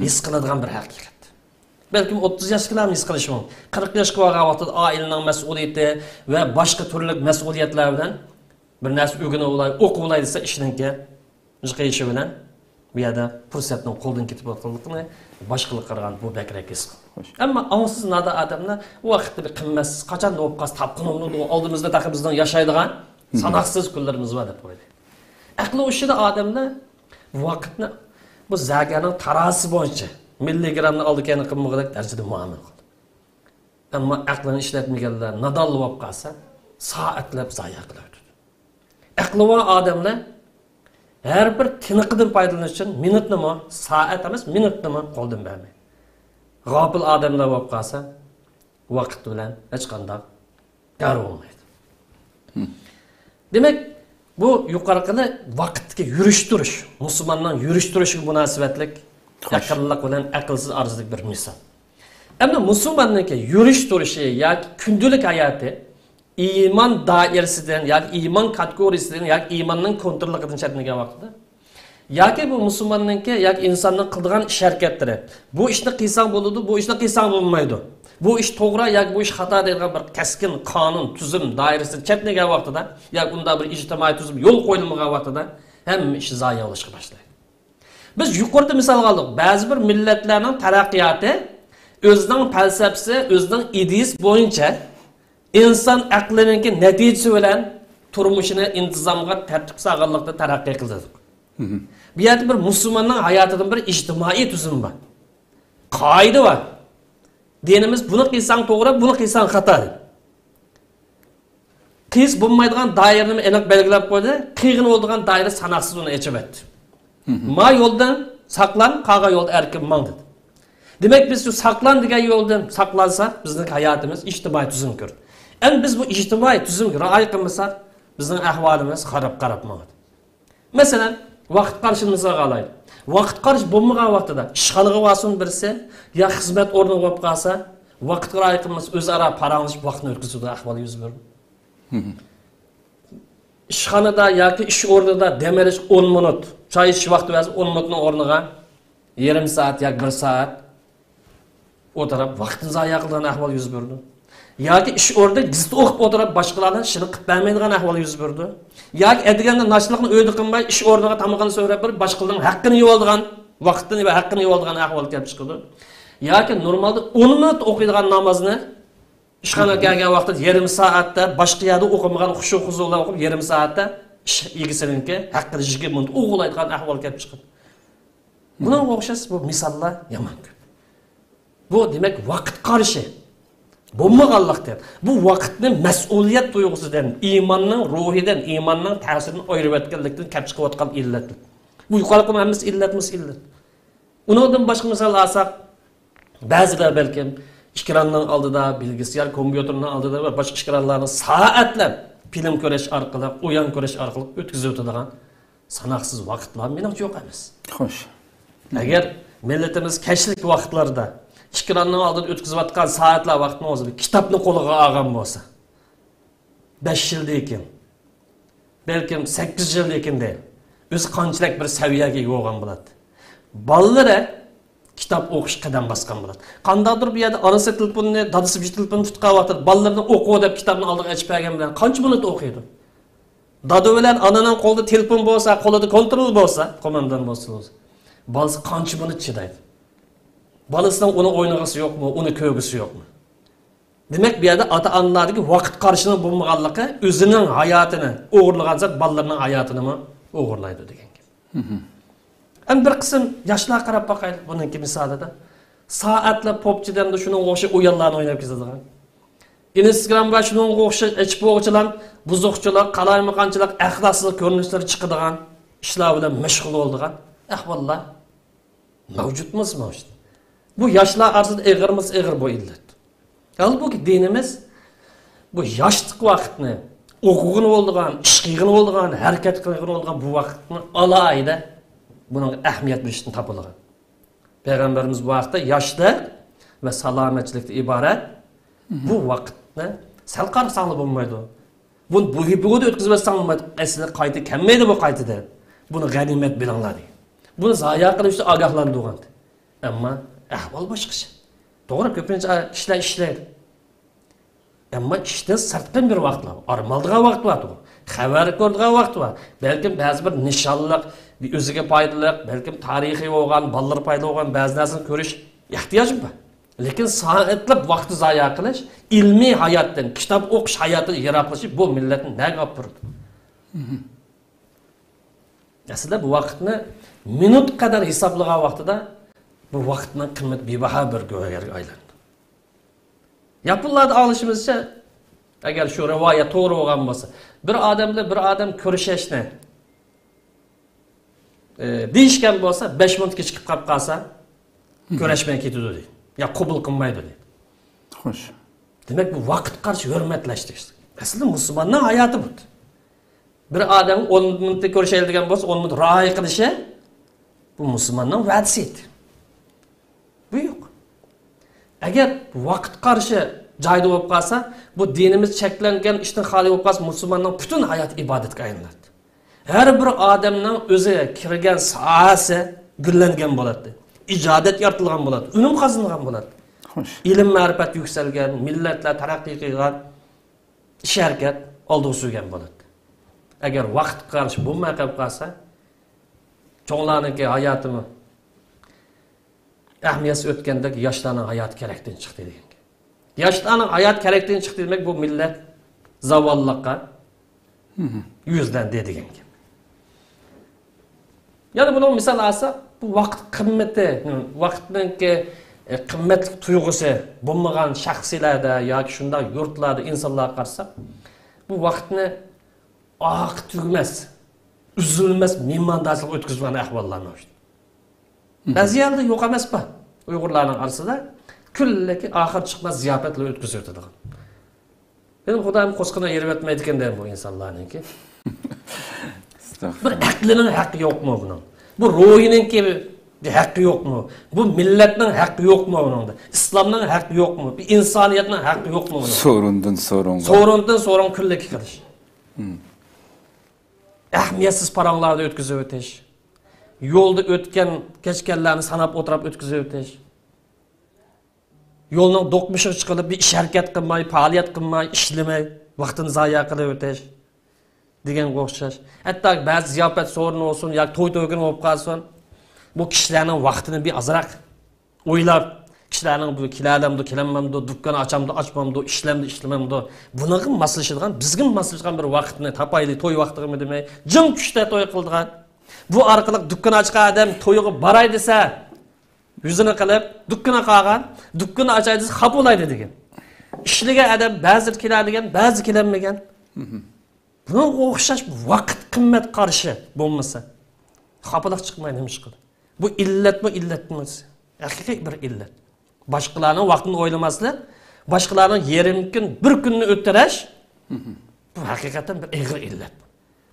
ھېس قىلىدىغان بىر ھەقىقەت. بەلكىم ئوتتۇز ياشتىكىلەرمۇ ھېس قىلىشى مۇمكىن. قىرىق ياشقا بارغان ۋاقتىدا ئائىلىنىڭ مەسئۇلىيىتى ۋە باشقا تۈرلۈك مەسئۇلىيەتلەر بىلەن بىر نەرسە ئۆگىنىۋالاي، ئوقۇۋالاي دېسە، ئىشنىڭكى جىقىيىشى بىلەن بۇ يەردە پۇرسەتنىڭ قولدىن كېتىپ ئاتقانلىقىنى باشقىلارغا قارىغاندا بۇ بەكرەك ھېس قىلىدۇ. خوش. ئەمما ئاڭسىز نادان ئادەملەر ۋاقىتتا بىر قىممەتسىز، قاچان نېمە بولۇپ قالسا تاپقىنىمنى، ئالدىمىزدا تېخى بىزنىڭ ياشايدىغان ساناقسىز كۈنلىرىمىز بار دەپ قويدى. ئەقلى ئۇششىدا ئادەملەر بۇ ۋاقىتنى بۇ زەگەرنىڭ تارازىسى بويىچە مىللىگرامنى ئالدى كەينى قىلمىغۇدەك دەرىجىدە مۇئامىلە قىلدى. ئەمما ئەقلىنى ئىشلەتمىگەنلەر نادانلا بولۇپ قالسا، سائەتلەپ زايە قىلىۋېتىدۇ. ئەقلى بار ئادەملەر ھەر بىر تىنىقىدىن پايدىلىنىش ئۈچۈن مىنۇتنىمۇ، سائەت ئەمەس، مىنۇتنىمۇ قولدىن بەرمەيدۇ. غاپىل ئادەملەر بولۇپ قالسا، ۋاقىت بىلەن ھېچقانداق يار بولمايدۇ. دېمەك، بۇ يۇقىرىقىنى ۋاقىتتىكى يۈرۈش-تۇرۇش، مۇسۇلماننىڭ يۈرۈش-تۇرۇشىغا مۇناسىۋەتلىك، خوش. ئەقىللىق بىلەن ئەقىلسىز ئارىسىدىكى بىر مىسال. ئەمدى مۇسۇلماننىڭكى يۈرۈش-تۇرۇشى ياكى كۈندىلىك ھاياتى ئىمان دائىرىسىدىن ياكى ئىمان كاتېگورىيىسىدىن ياكى ئىماننىڭ كونتروللۇقىدىن چەتنىگەن ۋاقتىدا، ياكى بۇ مۇسۇلماننىڭكى ياكى ئىنساننىڭ قىلىدىغان ئىش-ھەرىكەتلىرى، بۇ ئىشنى قىلساڭ بولىدۇ، بۇ ئىشنى قىلساڭ بولمايدۇ، بۇ ئىش توغرا ياكى بۇ ئىش خاتا دەيدىغان بىر كەسكىن قانۇن، تۈزۈم دائىرىسىدىن چەتنىگەن ۋاقتىدا ياكى ئۇنداق بىر ئىجتىمائىي تۈزۈم يول قويۇلمىغان ۋاقتىدا ھەممە ئىش زايە بولۇشقا باشلايدۇ. بىز يۇقىرىدا مىسالغا ئالدۇق. بەزى بىر مىللەتلەرنىڭ تەرەققىياتى ئۆزىنىڭ پەلسەپىسى، ئۆزىنىڭ ئىدىيىسى بويىچە ئىنسان ئەقلىنىڭكى نەتىجىسى بىلەن تۇرمۇشىنى ئىنتىزامغا، تەرتىپكە سالغانلىقتا تەرەققىي قىلدى. مم. بۇ يەردە بىر مۇسۇلماننىڭ ھاياتىدىن بىر ئىجتىمائىي تۈزۈم بار. قائىدە بار. دىنىمىز بۇنى قىلساڭ توغرا، بۇنى قىلساڭ خاتا دەيدۇ. قىلسا بولمايدىغان دائىرىنى ئېنىق بەلگىلەپ قويدى. قىلغىلى بولىدىغان دائىرە ساناقسىز ئۇنى ئېچىۋەتتى. مم. ما يولدىن ساقلان، قالغان يولدا ئەركىن ماڭ دېدى. دېمەك، بىز شۇ ساقلان دېگەن يولدىن ساقلانساق، بىزنىڭ ھاياتىمىز ئىجتىمائىي تۈزۈمگە كىرىدۇ. ئەمدى بىز بۇ ئىجتىمائىي تۈزۈمگە رىئايە قىلمىساق، بىزنىڭ ئەھۋالىمىز خاراب قاراپ ماڭىدۇ. مەسىلەن، ۋاقىت قارىشىنى مىسالغا ئالايلى. ۋاقىت قارىشى بولمىغان ۋاقتىدا ئىشخانىغا بارسۇن بىرسى، يا خىزمەت ئورنىغا بولۇپ قالسا، ۋاقىتقا رىئايە قىلمىسا، ئۆزئارا پاراڭلىشىپ ۋاقىتنى ئۆتكۈزىدىغان ئەھۋال يۈز بېرىدۇ. مم. ئىشخانىدا ياكى ئىش ئورنىدا دەم ئېلىش ئون مىنۇت، چاي ئىچىش ۋاقتى بەرسە ئون مىنۇتنىڭ ئورنىغا يېرىم سائەت ياكى بىر سائەت ئولتۇرۇپ ۋاقتىنى زايە قىلىدىغان ئەھۋال يۈز بېرىدۇ. ياكى ئىش ئورنىدا گېزىت ئوقۇپ ئولتۇرۇپ باشقىلارنىڭ ئىشىنى قىلىپ بەرمەيدىغان ئەھۋال يۈز بېرىدۇ. ياكى ئەتىگەندە ناشتىلىقنى ئۆيدە قىلماي ئىش ئورنىغا تامىقىنى سۆرەپ بېرىپ باشقىلارنىڭ ھەققىنى يېۋالىدىغان، ۋاقتىنى ۋە ھەققىنى يېۋالىدىغان ئەھۋال كېلىپ چىقىدۇ. ياكى نورمالدا ئون مىنۇت ئوقۇيدىغان نامازنى ئىشخانىغا كەلگەن ۋاقتىدا يېرىم سائەتتە باشقا يەردە ئوقۇمىغان خۇشۇ خۇزۇلار ئوقۇپ يېرىم سائەتتە ئىش ئىگىسىنىڭكى ھەققىنى يىگىرمە مىنۇت ئوغرىلايدىغان ئەھۋال كېلىپ چىقىدۇ. بۇنىڭغا ئوخشاش بۇ مىساللار يامان كۆپ. بۇ دېمەك ۋاقىت قارىشى بولمىغانلىقتىن، بۇ ۋاقىتنى مەسئۇلىيەت تۇيغۇسىدىن، ئىماننىڭ روھىدىن، ئىماننىڭ تەسىرىدىن ئايرىۋەتكەنلىكتىن كەپ چىقىۋاتقان ئىللەت. بۇ يۇقىرىقى ھەممىسى ئىللەتمىسى ئىللەت. ئۇنىڭدىن باشقا مىسال ئالساق، بەزىلەر بەلكىم ئېكراننىڭ ئالدىدا، بىلگىسيار كومپيۇتېرنىڭ ئالدىدا ۋە باشقا ئېكرانلاردا سائەتلەپ فىلىم كۆرۈش ئارقىلىق، ئويۇن كۆرۈش ئارقىلىق ئۆتكۈزۈۋېتىدىغان ساناقسىز ۋاقىتلار مېنىڭچە يوق ئەمەس. خوش. ئەگەر مىللىتىمىز كەچلىك ۋاقىتلاردا ئېكراننىڭ ئالدىدا ئۆتكۈزۈۋاتقان سائەتلەر ۋاقتىنىڭ ئۆزىدە كىتابنى قولىغا ئالغان بولسا، بەش يىلدىن كېيىن، بەلكىم سەككىز يىلدىن كېيىن دەيلى، ئۆزى قانچىلىك بىر سەۋىيەگە ئىگە بولغان بولاتتى. بالىلىرى كىتاب ئوقۇشقا قەدەم باسقان بولاتتى. قانداقتۇر بۇ يەردە ئانىسى تېلېفوننى، دادىسى بىر تېلېفون تۇتقان ۋاقتىدا بالىلىرىنى ئوقۇ دەپ كىتابنى ئالدىغا ئېچىپ بەرگەن بىلەن قانچە مىنۇت ئوقۇيدۇ؟ دادا بىلەن ئانىنىڭ قولىدا تېلېفون بولسا، قولىدا كونترول بولسا، قوماندان بولسا، بالىسى قانچە مىنۇت چىدايدۇ؟ بالىسىنىڭ ئۇنى ئوينىغۇسى يوقمۇ، ئۇنى كۆرگۈسى يوقمۇ؟ دېمەك، بۇ يەردە ئاتا-ئانىلاردىكى ۋاقىت قارىشىنىڭ بولمىغانلىقى ئۆزىنىڭ ھاياتىنى ئوغرىلىغان زات بالىلىرىنىڭ ھاياتىنىمۇ ئوغرىلايدۇ دېگەن گەپ. ئەمدى بىر قىسىم ياشلارغا قاراپ باقايلى، بۇنىڭكى مىسالىدا. سائەتلەپ پوپچى دەمدە شۇنىڭغا ئوخشاش ئويۇنلارنى ئويناپ كېتىدىغان. ئىنستگرام ۋە شۇنىڭغا ئوخشاش ئېچىپ بولغۇچىلار بۇزۇقچىلىق، قالايمىقانچىلىق، ئەخلاقسىزلىق كۆرۈنۈشلىرى چىقىدىغان ئىشلار بىلەن مەشغۇل بولىدىغان ئەھۋاللار مەۋجۇتمۇ مەۋجۇت. بۇ ياشلار ئارىسىدا ئېغىرمۇ ئېغىر بۇ ئىللەت. ھالبۇكى دىنىمىز بۇ ياشلىق ۋاقىتنى، ئوقۇغىلى بولىدىغان، ئىش قىلغىلى بولىدىغان، ھەرىكەت قىلغىلى بولىدىغان بۇ ۋاقىتنى ئالاھىدە بۇنىڭغا ئەھمىيەت بېرىشتىن تاپىلغان. پەيغەمبىرىمىز بۇ ھەقتە ياشلىق ۋە سالامەتچىلىكتىن ئىبارەت بۇ ۋاقىتنى سەل قارىساڭلا بولمايدۇ. بۇنى بۇ بۈگۈندە ئۆتكۈزۈۋەتسەڭ بولمايدۇ. ئەسلى قايتا كەلمەيدۇ بۇ قايتىدىن. بۇنى غەنىيمەت بىلىڭلار دېگەن. بۇنى زايە قىلىش ئۈچۈن ئاگاھلاندۇرغان. ئەمما ئەھۋال باشقىچە. توغرا، كۆپىنچە كىشىلەر ئىشلەيدۇ. ئەمما ئىشتىن سىرتقى بىر ۋاقىتلار، ئارام ئالىدىغان ۋاقىت بار، خەۋەر كۆرىدىغان ۋاقىت بار. بەلكىم بەزى بىر نىشانلىق، بىر ئۆزىگە پايدىلىق، بەلكىم تارىخىي بولغان، بالىلار پايدا بولغان بەزى نەرسىنى كۆرۈش ئېھتىياجىم بار. لېكىن سائەتلەپ ۋاقىت زايە قىلىش، ئىلمىي ھاياتتىن، كىتاب ئوقۇش ھاياتىدىن يىراقلىشىش بۇ مىللەتنى نەگە ئاپىرىدۇ؟ ئەسلىدە بۇ ۋاقىتنى مىنۇت قەدەر ھېسابلىغان ۋاقتىدا بۇ ۋاقىتنىڭ قىممىتى بىباھا بىر گۆھەرگە ئايلاندى. ياپونلاردا ئاڭلىشىمىزچە، ئەگەر شۇ رىۋايەت توغرا بولغان بولسا، بىر ئادەم بىلەن بىر ئادەم كۆرۈشەشنى، ئى، دېيىشكەن بولسا، بەش مىنۇت كېچىكىپ قاپ قالسا، كۆرۈشمەي كېتىدۇ دەيدۇ. يا قوبۇل قىلمايدۇ دەيدۇ. خوش. دېمەك، بۇ ۋاقىت قارىشى ھۆرمەتلەش دېگەن. ئەسلى مۇسۇلماننىڭ ھاياتى بۇ. بىر ئادەم ئون مىنۇتتا كۆرۈشەيلى دېگەن بولسا، ئون مىنۇت رىئايە قىلىشى، بۇ مۇسۇلماننىڭ ۋەدىسى ئىدى. بۇ يوق. ئەگەر ۋاقىت قارىشى جايىدا بولۇپ قالسا، بۇ دىنىمىز چەكلەنگەن ئىشتىن خالىي بولۇپ قالسا، مۇسۇلماننىڭ پۈتۈن ھاياتى ئىبادەتكە ئايلىنىدۇ. ھەر بىر ئادەمنىڭ ئۆزىگە كىرگەن ساھەسى گۈللەنگەن بولاتتى. ئىجادىيەت يارىتىلغان بولاتتى. ئۈنۈم قازىنىلغان بولاتتى. خوش. ئىلىم-مەرىپەت يۈكسەلگەن، مىللەتلەر تەرەققىي قىلغان، ئىش-ھەرىكەت ئالدىغا سۈرگەن بولاتتى. ئەگەر ۋاقىت قارىشى بولماي قېلىپ قالسا، چوڭلارنىڭكى ھاياتىمۇ ئەھمىيەتسىز ئۆتكەندەك، ياشلارنىڭ ھاياتى كېرەكتىن چىقتى دېگەن گەپ. ياشلارنىڭ ھاياتى كېرەكتىن چىقتى دېمەك، بۇ مىللەت زاۋاللىققا يۈزلەندى دېگەن گەپ. يەنە بۇنىڭ مىسال ئالساق، بۇ ۋاقىت قىممىتى، ۋاقىتنىڭكى، ئە، قىممەتلىك تۇيغۇسى بولمىغان شەخسلەردە ياكى شۇنداق يۇرتلاردا ئىنسانلارغا قارىساق، بۇ ۋاقىتنى ئاخىرى تۈگىمەس، ئۈزۈلمەس مېھماندارچىلىق ئۆتكۈزىدىغان ئەھۋاللار مەۋجۇت. بەزى يەردە يوق ئەمەس بار. ئۇيغۇرلارنىڭ ئارىسىدا كۈنلۈكى ئاخىرى چىقماس زىياپەتلەر ئۆتكۈزۈۋېتىدىغان. مېنىڭ خۇدايىم قوسىقىنى ئېرىۋەتمەيدىكەن دەيمەن بۇ ئىنسانلارنىڭكى. بىر ئەقلىنىڭ ھەققى يوقمۇ بۇنىڭ؟ بۇ روھىنىڭكى بىر ھەققى يوقمۇ؟ بۇ مىللەتنىڭ ھەققى يوقمۇ بۇنىڭدا؟ ئىسلامنىڭ ھەققى يوقمۇ؟ بۇ ئىنسانىيەتنىڭ ھەققى يوقمۇ بۇنىڭدا؟ سورۇندىن سورۇنغا. سورۇندىن سورۇنغا كۈنلۈكى قىلىش. ئەھمىيەتسىز پاراڭلاردا ئۆتكۈزۈۋېتىش. يولدا ئۆتكەن، كەچكەنلەرنى ساناپ ئولتۇرۇپ ئۆتكۈزۈۋېتىش. يولنىڭ دوقمۇشىغا چىقىلىپ، بىر ئىش ھەرىكەت قىلماي، پائالىيەت قىلماي، ئىشلىمەي، ۋاقتىنى زايە قىلىۋېتىش دېگەنگە ئوخشاش. ھەتتا بەزى زىياپەت سورۇنى بولسۇن ياكى توي تۆكۈنى بولۇپ قالسۇن، بۇ كىشىلەرنىڭ ۋاقتىنى بىر ئازراق ئويلاپ، كىشىلەرنىڭ بۇ كېلەلەمدۇ، كېلەلمەمدۇ، دۇكان ئاچامدۇ، ئاچمامدۇ، ئىشلەمدۇ، ئىشلىمەمدۇ، بۇنىڭغا ماسلىشىدىغان، بىزگە ماسلىشىدىغان بىر ۋاقىتنى تاپايلى، توي ۋاقتىغىمۇ دېمەي، جىڭ چۈشتە توي قىلىدىغان. بۇ ئارقىلىق دۇكان ئاچقان ئادەم تويغا باراي دېسە، يۈزىنى قىلىپ، دۇككىنى قاغان، دۇككىنى ئاچاي دېسە، خاپا بولايدۇ دېگەن. ئىشلىگەن ئادەم بەزىدە كېلەلىگەن، بەزىدە كېلەلمىگەن. بۇنىڭغا ئوخشاش ۋاقىت قىممەت قارىشى بولمىسا، خاپىلىق چىقماي نېمە ئىش قىلىدۇ؟ بۇ ئىللەتمۇ ئىللەتمىز. ھەقىقىي بىر ئىللەت. باشقىلارنىڭ ۋاقتىنى ئويلىماسلىق، باشقىلارنىڭ يېرىم كۈن، بىر كۈننى ئۆتتۈرۈش، بۇ ھەقىقەتەن بىر ئېغىر ئىللەت.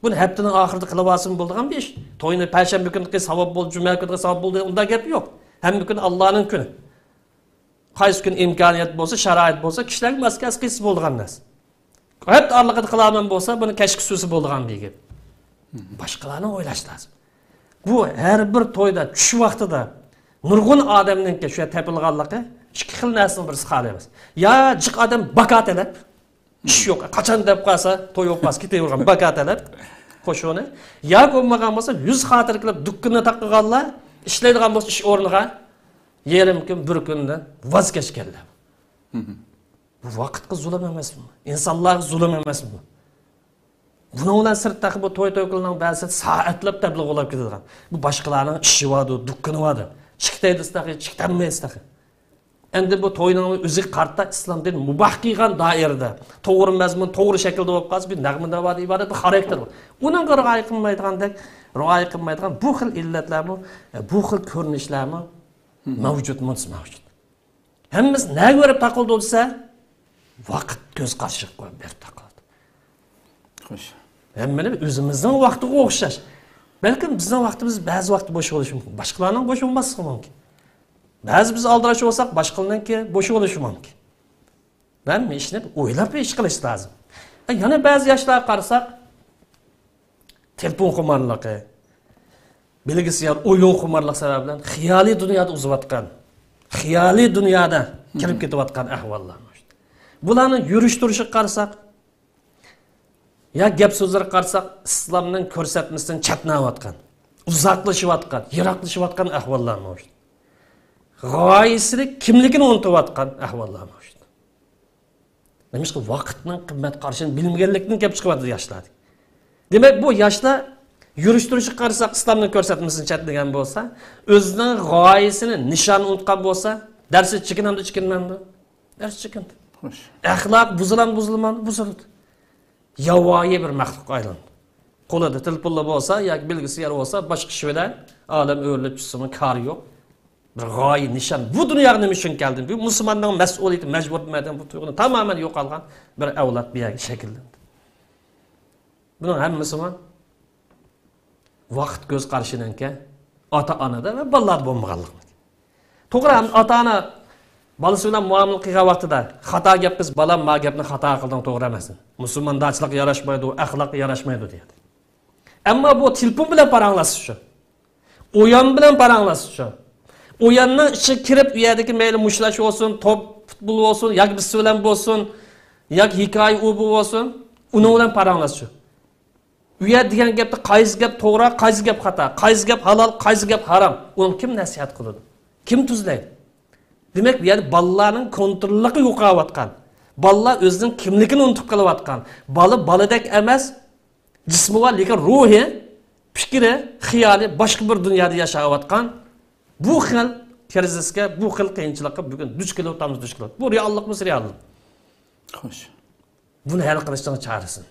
بۇنى ھەپتىنىڭ ئاخىرىدا قىلىۋالسىمۇ بولىدىغان بىر ئىش. توينى پەيشەنبە كۈنى قىلسا ساۋاب بولدى، جۈمە كۈنى قىلسا ساۋاب بولدى، ئۇنداق گەپ يوق. ھەممە كۈن ئاللانىڭ كۈنى. قايسى كۈن ئىمكانىيەت بولسا، شارائىت بولسا، كىشىلەرگە ماس كەلسە قىلسا بولىدىغان نەرسە. ھەپتە ئارىلىقىدا قىلالمىسام بولسا، بۇنى كەچكە سۈرسە بولىدىغان بىر گەپ. باشقىلارنى ئويلاش لازىم. بۇ ھەر بىر تويدا، چۈش ۋاقتىدا نۇرغۇن ئادەمنىڭكى شۇ يەردە تېپىلغانلىقى ئىككى خىل نەرسىنىڭ بىرسى خالىيەمەس. يا جىق ئادەم باكا تەلەپ، ئىش يوق. قاچان دەپ قالسا، توي بولۇپ قالسا، كېتىۋېرىدىغان باكا تەلەپ قوشۇنى. ياكى بولمىغان بولسا، يۈز خاتىرە قىلىپ دۇككىنىنى تاقىغانلار، ئىشلەيدىغان بولسا، ئىش ئورنىغا يېرىم كۈن، بىر كۈندىن ۋاز كەچكەنلەر. بۇ ۋاقىتقا زۇلۇم ئەمەسمۇ؟ ئىنسانلارغا زۇلۇم ئەمەسمۇ؟ بۇنىڭ بىلەن سىرت تېخى بۇ توي تۆكۈنلەرنىڭ بەزىسى سائەتلەپ تەبلىغ بولاپ كېتىدىغان. بۇ باشقىلارنىڭ ئىشى باردۇ، دۇككىنى باردۇ. چىقىتەيدىسى تېخى، چىقىتەلمەيسى تېخى. ئەمدى بۇ توينىڭ ئۆزىگە قارىتا ئىسلام دىنى مۇباھ قىلغان دائىرىدە، توغرا مەزمۇن، توغرا شەكىلدە بولۇپ قالسا، بىر نەغمە ناۋادىن ئىبارەت بىر خاراكتېر بار. ئۇنىڭغا رىئايە قىلمايدىغاندەك، رىئايە قىلمايدىغان بۇ خىل ئىللەتلەرمۇ، بۇ خىل كۆرۈنۈشلەرمۇ مەۋجۇتمۇ؟ مەۋجۇت. ھەممىسى نەگە بېرىپ تاقىلىدۇ دېسە، ۋاقىت كۆز قارىشىغا بېرىپ تاقىلىدۇ. خوش. ھەممىنى ئۆزىمىزنىڭ ۋاقتىغا ئوخشاش. بەلكىم بىزنىڭ ۋاقتىمىز بەزى ۋاقىتتا بوش بولۇشى مۇمكىن، باشقىلارنىڭ بوش بولماسلىقى مۇمكىن. بەزى بىز ئالدىراش بولساق، باشقىلارنىڭكى بوش بولۇشى مۇمكىن. ھەممە ئىشنى ئويلاپ ئىش قىلىش لازىم. يەنە بەزى ياشلارغا قارىساق، تېلېفون خۇمارلىقى، بىلگۈسى يار ئويۇن خۇمارلىق سەۋەبى بىلەن خىيالىي دۇنيادا ئۇزۇۋاتقان، خىيالىي دۇنيادا كىرىپ كېتىۋاتقان ئەھۋاللار مەۋجۇت. بۇلارنىڭ يۈرۈش تۇرۇشىغا قارىساق، يا گەپ سۆزلىرىگە قارىساق، ئىسلامنىڭ كۆرسەتمىسىدىن چەتنەۋاتقان، ئۇزاقلىشىۋاتقان، يىراقلىشىۋاتقان ئەھۋاللار مەۋجۇت. غايىسىنى، كىملىكىنى ئۇنتۇۋاتقان ئەھۋاللار مەۋجۇت. نېمىشقا؟ ۋاقىتنىڭ قىممەت قارىشىنى بىلمىگەنلىكتىن كەپ چىقىۋاتىدۇ ياشلار. دېمەك، بۇ ياشلار يۈرۈش تۇرۇشىغا قارىساق، ئىسلامنىڭ كۆرسەتمىسىنى چەتنىگەن بولسا، ئۆزىنىڭ غايىسىنى، نىشانىنى ئۇنتقان بولسا، دەرستىن چېكىنەمدۇ، چېكىنمەمدۇ؟ دەرس چېكىندى. خوش. ئەخلاق بۇزۇلامدۇ، بۇزۇلمامدۇ؟ بۇزۇلدى. ياۋايى بىر مەخلۇققا ئايلاندى. قولىدا تېلېفونلا بولسا ياكى بىلگۈسى يار بولسا، باشقا ئىش بىلەن ئالەم ئۆرۈلۈپ چۈشسىمۇ كارى يوق. بىر غايە، نىشان. بۇ دۇنياغا نېمە ئۈچۈن كەلدىم؟ بۇ مۇسۇلماننىڭ مەسئۇلىيىتى، مەجبۇرىيىتى دېگەن بۇ تۇيغۇنى تامامەن يوقالغان بىر ئەۋلاد بۇ يەرگە شەكىللەندى. بۇنىڭ ھەممىسىمۇ ۋاقىت كۆز قارىشىنىڭكى ئاتا-ئانىدا ۋە بالىلاردا بولمىغانلىقى. توغرا، ئاتا-ئانا بالىسى بىلەن مۇئامىلە قىلغان ۋاقتىدا خاتا گەپ قىلسا، بالام، ما گەپنى خاتا قىلدىڭ، توغرا ئەمەس. مۇسۇلمانچىلىققا ياراشمايدۇ، ئەخلاققا ياراشمايدۇ دېيەتتى. ئەمما بۇ تېلېفون بىلەن پاراڭلاشسا شۇ. ئويان بىلەن پاراڭلاشسا شۇ. ئوياننىڭ ئىچىگە كىرىپ، ئۇ يەردىكى مەيلى مۇشتلاش بولسۇن، توپ، پۇتبول بولسۇن، ياكى بىز بىلەن بولسۇن، ياكى ھېكايە ئۇ بۇ بولسۇن، ئۇنىڭ بىلەن پاراڭلاشسا شۇ. ئۇ يەر دېگەن گەپتە قايسى گەپ توغرا، قايسى گەپ خاتا، قايسى گەپ ھالال، قايسى گەپ ھارام، ئۇنى كىم نەسىھەت قىلىدۇ؟ كىم تۈزلەيدۇ؟ دېمەك، بۇ يەردە بالىلارنىڭ كونتروللۇقى يوقاۋاتقان. بالىلار ئۆزىنىڭ كىملىكىنى ئۇنتۇپ قېلىۋاتقان. بالا بالىدەك ئەمەس، جىسمى بار، لېكىن روھى، پىكرى، خىيالى باشقا بىر دۇنيادا ياشاۋاتقان. بۇ خىل كىرىزىسكە، بۇ خىل قىيىنچىلىققا بۈگۈن دۇچ كېلىۋاتامىز، دۇچ كېلىۋاتىمىز. بۇ رېئاللىقمۇ رېئاللىق. خوش. بۇنى ھەل قىلىشنىڭ چارىسى،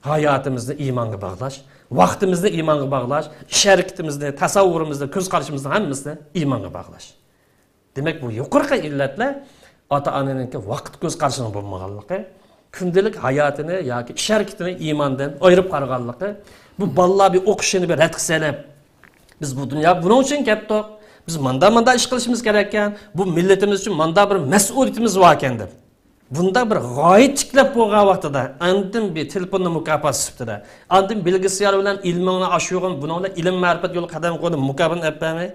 ھاياتىمىزنى ئىمانغا باغلاش، ۋاقتىمىزنى ئىمانغا باغلاش، ئىش ھەرىكىتىمىزنى، تەسەۋۋۇرىمىزنى، كۆز قارىشىمىزنىڭ ھەممىسىنى ئىمانغا باغلاش. دېمەك، بۇ يۇقىرىقى ئىللەتلەر ئاتا-ئانىنىڭكى ۋاقىت كۆز قارىشىنىڭ بولمىغانلىقى، كۈندىلىك ھاياتىنى ياكى ئىش ھەرىكىتىنى ئىماندىن ئايرىپ قارىغانلىقى، بۇ بالىلار بىر ئوقۇشىنى بىر رەتكە سېلىپ، بىز بۇ دۇنياغا بۇنىڭ ئۈچۈن كەپتۇق، بىز ماندا ماندا ئىش قىلىشىمىز كېرەككەن، بۇ مىللىتىمىز ئۈچۈن ماندا بىر مەسئۇلىيىتىمىز باركەن دەپ، بۇنداق بىر غايە تىكلەپ بولغان ۋاقتىدا، ئاندىن بىر تېلېفوننى مۇكاپات سۈپىتىدە، ئاندىن بىلگىسى يار بىلەن ئىلمىڭنى ئاشۇرغىن، بۇنىڭ بىلەن ئىلىم مەرىپەت يولىغا قەدەم قويدۇڭ، مۇكاپاتنى ئەپ بەرمەي،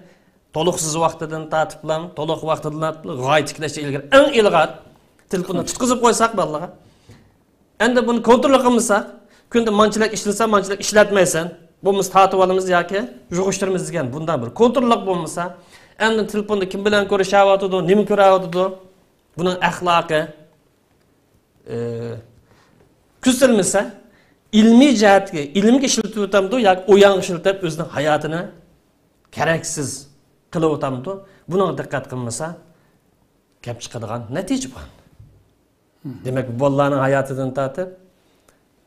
تولۇقسىز ۋاقتىدىن تارتىپلا، تولۇق ۋاقتىدىن تارتىپلا غايە تىكلەشتە ئىلگىرى، ئەڭ ئىلغار تېلېفوننى تۇتقۇزۇپ قويساق بالىغا. ئەندى بۇنى كونترول قىلمىساق، كۈندە مانچىلىك ئىشلىسە، مانچىلىك ئىشلەتمەيسەن. بولمىسا تارتىۋالىمىز ياكى يىغىشتۇرىمىز دېگەن بۇنداق بىر كونتروللۇق بولمىسا، ئەندى تېلېفوندا كىم بىلەن كۆرۈشەۋاتىدۇ، نېمە كۆرەۋاتىدۇ، بۇنىڭ ئەخلاقى، ئى، كۆزىتىلمىسە، ئىلمىي جەھەتتىكى، ئىلىمگە ئىشلىتىۋاتامدۇ ياكى ئويانغا ئىشلىتىپ ئۆزىنىڭ ھاياتىنى كېرەكسىز قىلىۋاتامدۇ، بۇنىڭغا دىققەت قىلمىسا، كەپ چىقىدىغان نەتىجە بار. دېمەك، بۇ بالىلارنىڭ ھاياتىدىن تارتىپ،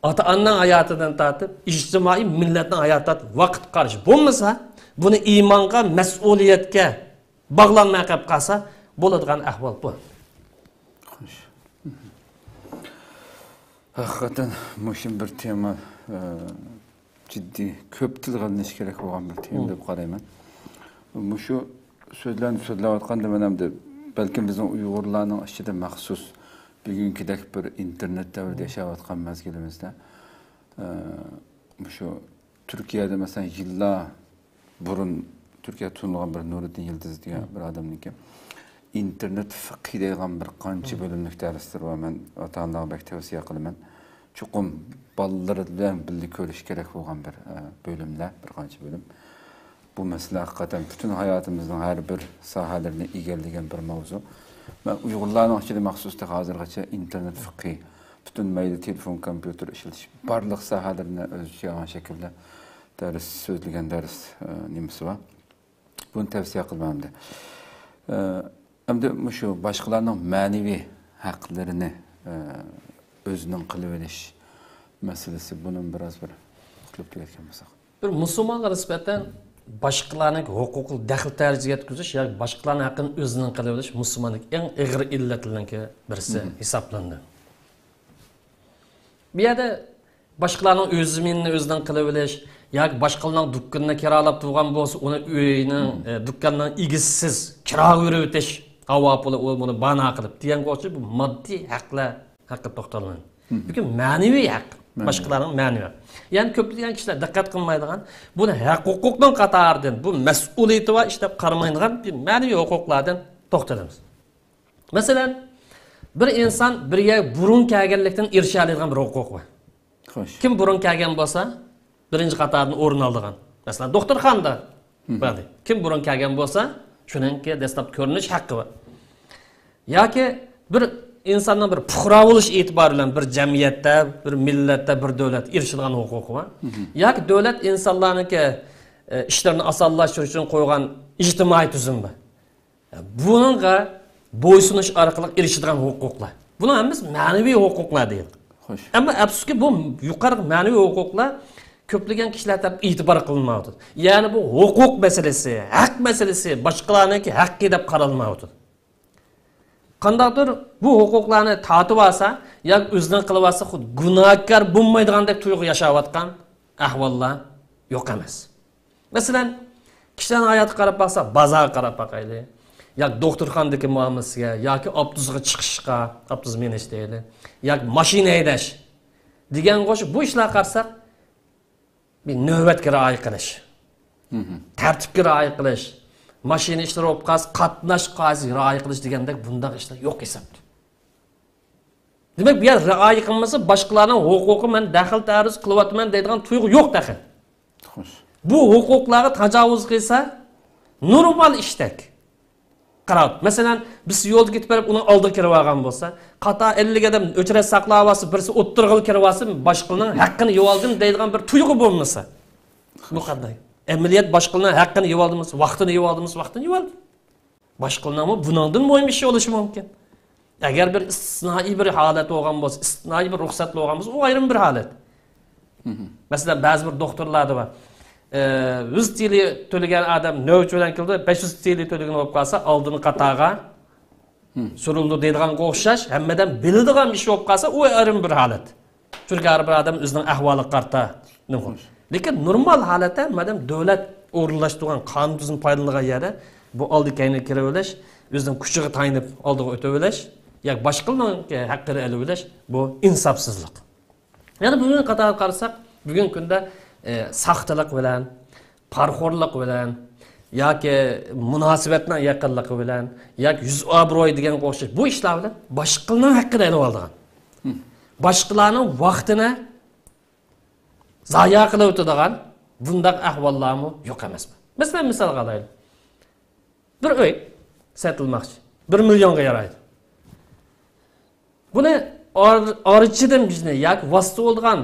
ئاتا-ئانىنىڭ ھاياتىدىن تارتىپ، ئىجتىمائىي مىللەتنىڭ ھاياتىدا ۋاقىت قارىشى بولمىسا، بۇنى ئىمانغا، مەسئۇلىيەتكە باغلانماي قېلىپ قالسا، بولىدىغان ئەھۋال بۇ. خوش. ھەقىقەتەن مۇشۇ بىر تېما، ئە، جىددىي، كۆپ تىلغا ئېلىنىشى كېرەك بولغان بىر تېما دەپ قارايمەن. مۇشۇ سۆزلەرنى سۆزلەۋاتقاندا مەن ئەمدى بەلكىم بىزنىڭ ئۇيغۇرلارنىڭ ئىچىدە مەخسۇس بۈگۈنكىدەك بىر ئىنتېرنېت دەۋرىدە ياشاۋاتقان مەزگىلىمىزدە، ئە، مۇشۇ تۈركىيەدە، مەسىلەن، يىللار بۇرۇن تۈركىيەدە تونۇلغان بىر نۇرىدىن يىلدىز دېگەن بىر ئادەمنىڭكى ئىنتېرنېت فىقھى دەيدىغان بىر قانچە بۆلۈملۈك دەرسلىرى بار. مەن ئاتا-ئانىلارغا بەك تەۋسىيە قىلىمەن. چوقۇم بالىلىرى بىلەن بىللە كۆرۈش كېرەك بولغان بىر، ئە، بۆلۈملەر، بىر قانچە بۆلۈم. بۇ مەسىلە ھەقىقەتەن پۈتۈن ھاياتىمىزنىڭ ھەر بىر ساھەلىرىنى ئىگىلىگەن بىر ماۋزۇ. مەن ئۇيغۇرلارنىڭ ئىچىدە مەخسۇس تېخى ھازىرغىچە ئىنتېرنېت فىقھى، پۈتۈن مەيلى تېلېفون، كومپيۇتېر ئىشلىتىش، بارلىق ساھەلىرىنى ئۆز ئىچىگە ئالغان شەكىلدە دەرس سۆزلىگەن دەرس، ئە، نېمىسى بار. بۇنى تەۋسىيە قىلىمەن ئەمدى. ئە، ئەمدى مۇشۇ باشقىلارنىڭ مەنىۋى ھەقلىرىنى، ئە، ئۆزىنىڭ قىلىۋېلىش مەسىلىسى، بۇنىمۇ بىراز بىر قۇتلۇپ تۈگەتكەن بولساق. بىر مۇسۇلمانغا نىسبەتەن باشقىلارنىڭ ھوقۇقىغا دەخلى تەرۇز يەتكۈزۈش ياكى باشقىلارنىڭ ھەققىنى ئۆزىنىڭ قىلىۋېلىش مۇسۇلماندىكى ئەڭ ئېغىر ئىللەتلەرنىڭكى بىرسى ھېسابلىنىدۇ. بۇ يەردە باشقىلارنىڭ ئۆز زېمىنىنى ئۆزىنىڭ قىلىۋېلىش ياكى باشقىلارنىڭ دۇكىنىنى كىرالاپ تۇرغان بولسا، ئۇنى ئۆينىڭ، ئە، دۇكاننىڭ ئىگىسىسىز كىراغا بېرىۋېتىش، ھاۋا پۇلى، ئۇ بۇنى بانا قىلىپ دېگەنگە ئوخشاش بۇ ماددىي ھەقلەر ھەققىدە توختالىمەن. بۈگۈن مەنىۋى ھەق، باشقىلارنىڭ مەنىۋى ھەق. يەنى كۆپلىگەن كىشىلەر دىققەت قىلمايدىغان، بۇنى ھەق ھوقۇقنىڭ قاتارىدىن، بۇ مەسئۇلىيىتى بار ئىش دەپ قارىمايدىغان بىر مەنىۋى ھوقۇقلاردىن توختىلىمىز. مەسىلەن، بىر ئىنسان بىر يەرگە بۇرۇن كەلگەنلىكتىن ئېرىشەلەيدىغان بىر ھوقۇق بار. كىم بۇرۇن كەلگەن بولسا، بىرىنچى قاتاردىن ئورۇن ئالىدىغان. مەسىلەن، دوختۇرخانىدا. بەلى. كىم بۇرۇن كەلگەن بولسا، شۇنىڭكى دەسلەپ كۆرۈنۈش ھەققى بار. ياكى بىر ئىنساننىڭ بىر پۇقرا بولۇش ئېتىبارى بىلەن بىر جەمئىيەتتە، بىر مىللەتتە، بىر دۆلەتتە ئېرىشىدىغان ھوقۇقى بار. ياكى دۆلەت ئىنسانلارنىڭكى، ئە، ئىشلىرىنى ئاسانلاشتۇرۇش ئۈچۈن قويغان ئىجتىمائىي تۈزۈم بار. بۇنىڭغا بويسۇنۇش ئارقىلىق ئېرىشىدىغان ھوقۇقلار. بۇنىڭ ھەممىسى مەنىۋى ھوقۇقلار دېيىلدى. خوش. ئەمما ئەپسۇسكى، بۇ يۇقىرىقى مەنىۋى ھوقۇقلار كۆپلىگەن كىشىلەر تەرىپىدىن ئېتىبار قىلىنمايۋاتىدۇ. يەنى بۇ ھوقۇق مەسىلىسى، ھەق مەسىلىسى، باشقىلارنىڭكى ھەققى دەپ قارالمايۋاتىدۇ. قانداقتۇر بۇ ھوقۇقلارنى تارتىۋالسا ياكى ئۆزىنىڭ قىلىۋالسا، خۇددى گۇناھكار بولمايدىغاندەك تۇيغۇ ياشاۋاتقان ئەھۋاللار يوق ئەمەس. مەسىلەن، كىشىلەرنىڭ ھاياتىغا قاراپ باقساق، بازارغا قاراپ باقايلى. ياكى دوختۇرخانىدىكى مۇئامىلىسىگە، ياكى ئاپتوبۇسقا چىقىشقا، ئاپتوبۇس مىنىش دەيلى. ياكى ماشىنا ھەيدەش دېگەنگە ئوخشاش بۇ ئىشلارغا قارىساق، بىر نۆۋەتكە رىئايە قىلىش، تەرتىپكە رىئايە قىلىش، ماشىنا ئىشلىرى بولۇپ قالسا، قاتناش قائىدىسىگە رىئايە قىلىش دېگەندەك بۇنداق ئىشلار يوق ھېسابتا. دېمەك، بۇ يەر رىئايە قىلمىسا، باشقىلارنىڭ ھوقۇقىغا مەن دەخلى تەرۇز قىلىۋاتىمەن دەيدىغان تۇيغۇ يوق تېخى. خوش. بۇ ھوقۇقلارغا تاجاۋۇز قىلسا، نورمال ئىشتەك. قاراڭ، مەسىلەن، بىرسى يولدا كېتىپ بېرىپ، ئۇنىڭ ئالدىغا كىرىۋالغان بولسا، قاتار ئەللىك ئادەم ئۆچرەت ساقلاۋالسا، بىرسى ئوتتۇرىغا كىرىۋالسا، باشقىلارنىڭ ھەققىنى يېۋالدىم دەيدىغان بىر تۇيغۇ بولمىسا، بۇ قانداق؟ ئەمەلىيەت باشقىلارنىڭ ھەققىنى يېۋالدىمىز، ۋاقتىنى يېۋالدىمىز، ۋاقتىنى يېۋالدى. باشقىلارنىڭمۇ بۇنىڭدىن مۇھىم ئىشى بولۇشى مۇمكىن. ئەگەر بىر ئىستىسنائىي بىر ھالەت بولغان بولسا، ئىستىسنائىي بىر رۇخسەت بولغان بولسا، ئۇ ئايرىم بىر ھالەت. مەسىلەن، بەزى بىر دوختۇرلاردا بار. ئە، يۈز تىلى تۆلىگەن ئادەم نۆۋەتچى بىلەن كېلىدۇ، بەش يۈز تىلى تۆلىگەن بولۇپ قالسا، ئالدىنقى قاتارغا سۈرۈلىدۇ دەيدىغانغا ئوخشاش، ھەممىدىن بىلىدىغان ئىش بولۇپ قالسا، ئۇ ئايرىم بىر ھالەت. چۈنكى ھەر بىر ئادەم ئۆزىنىڭ ئەھۋالىغا قارىتا. لېكىن نورمال ھالەتتە، مادام دۆلەت ئورۇنلاشتۇرغان قانۇن تۈزۈم پايدىلىنىدىغان يەردە بۇ ئالدى كەينىگە كىرىۋېلىش، ئۆزىنىڭ كۈچىگە تايىنىپ ئالدىغا ئۆتۈۋېلىش ياكى باشقىلارنىڭ ھەققىنى ئېلىۋېلىش، بۇ ئىنساپسىزلىق. يەنە بۈگۈنكى قاتارغا قارىساق، بۈگۈنكى كۈندە، ئە، ساختىلىق بىلەن، پارىخورلۇق بىلەن ياكى مۇناسىۋەتنىڭ يېقىنلىقى بىلەن ياكى يۈز ئابرۇي دېگەنگە ئوخشاش بۇ ئىشلار بىلەن باشقىلارنىڭ ھەققىنى ئېلىۋالىدىغان، باشقىلارنىڭ ۋاقتىنى زايە قىلىۋېتىدىغان بۇنداق ئەھۋاللارمۇ يوق ئەمەسمۇ؟ مەسىلەن، مىسالغا ئالايلى. بىر ئۆي سېتىلماقچى. بىر مىليونغا يارايدۇ. بۇنى ئار-، ئارىچىدىن بىزنى ياكى ۋاسىتە بولىدىغان،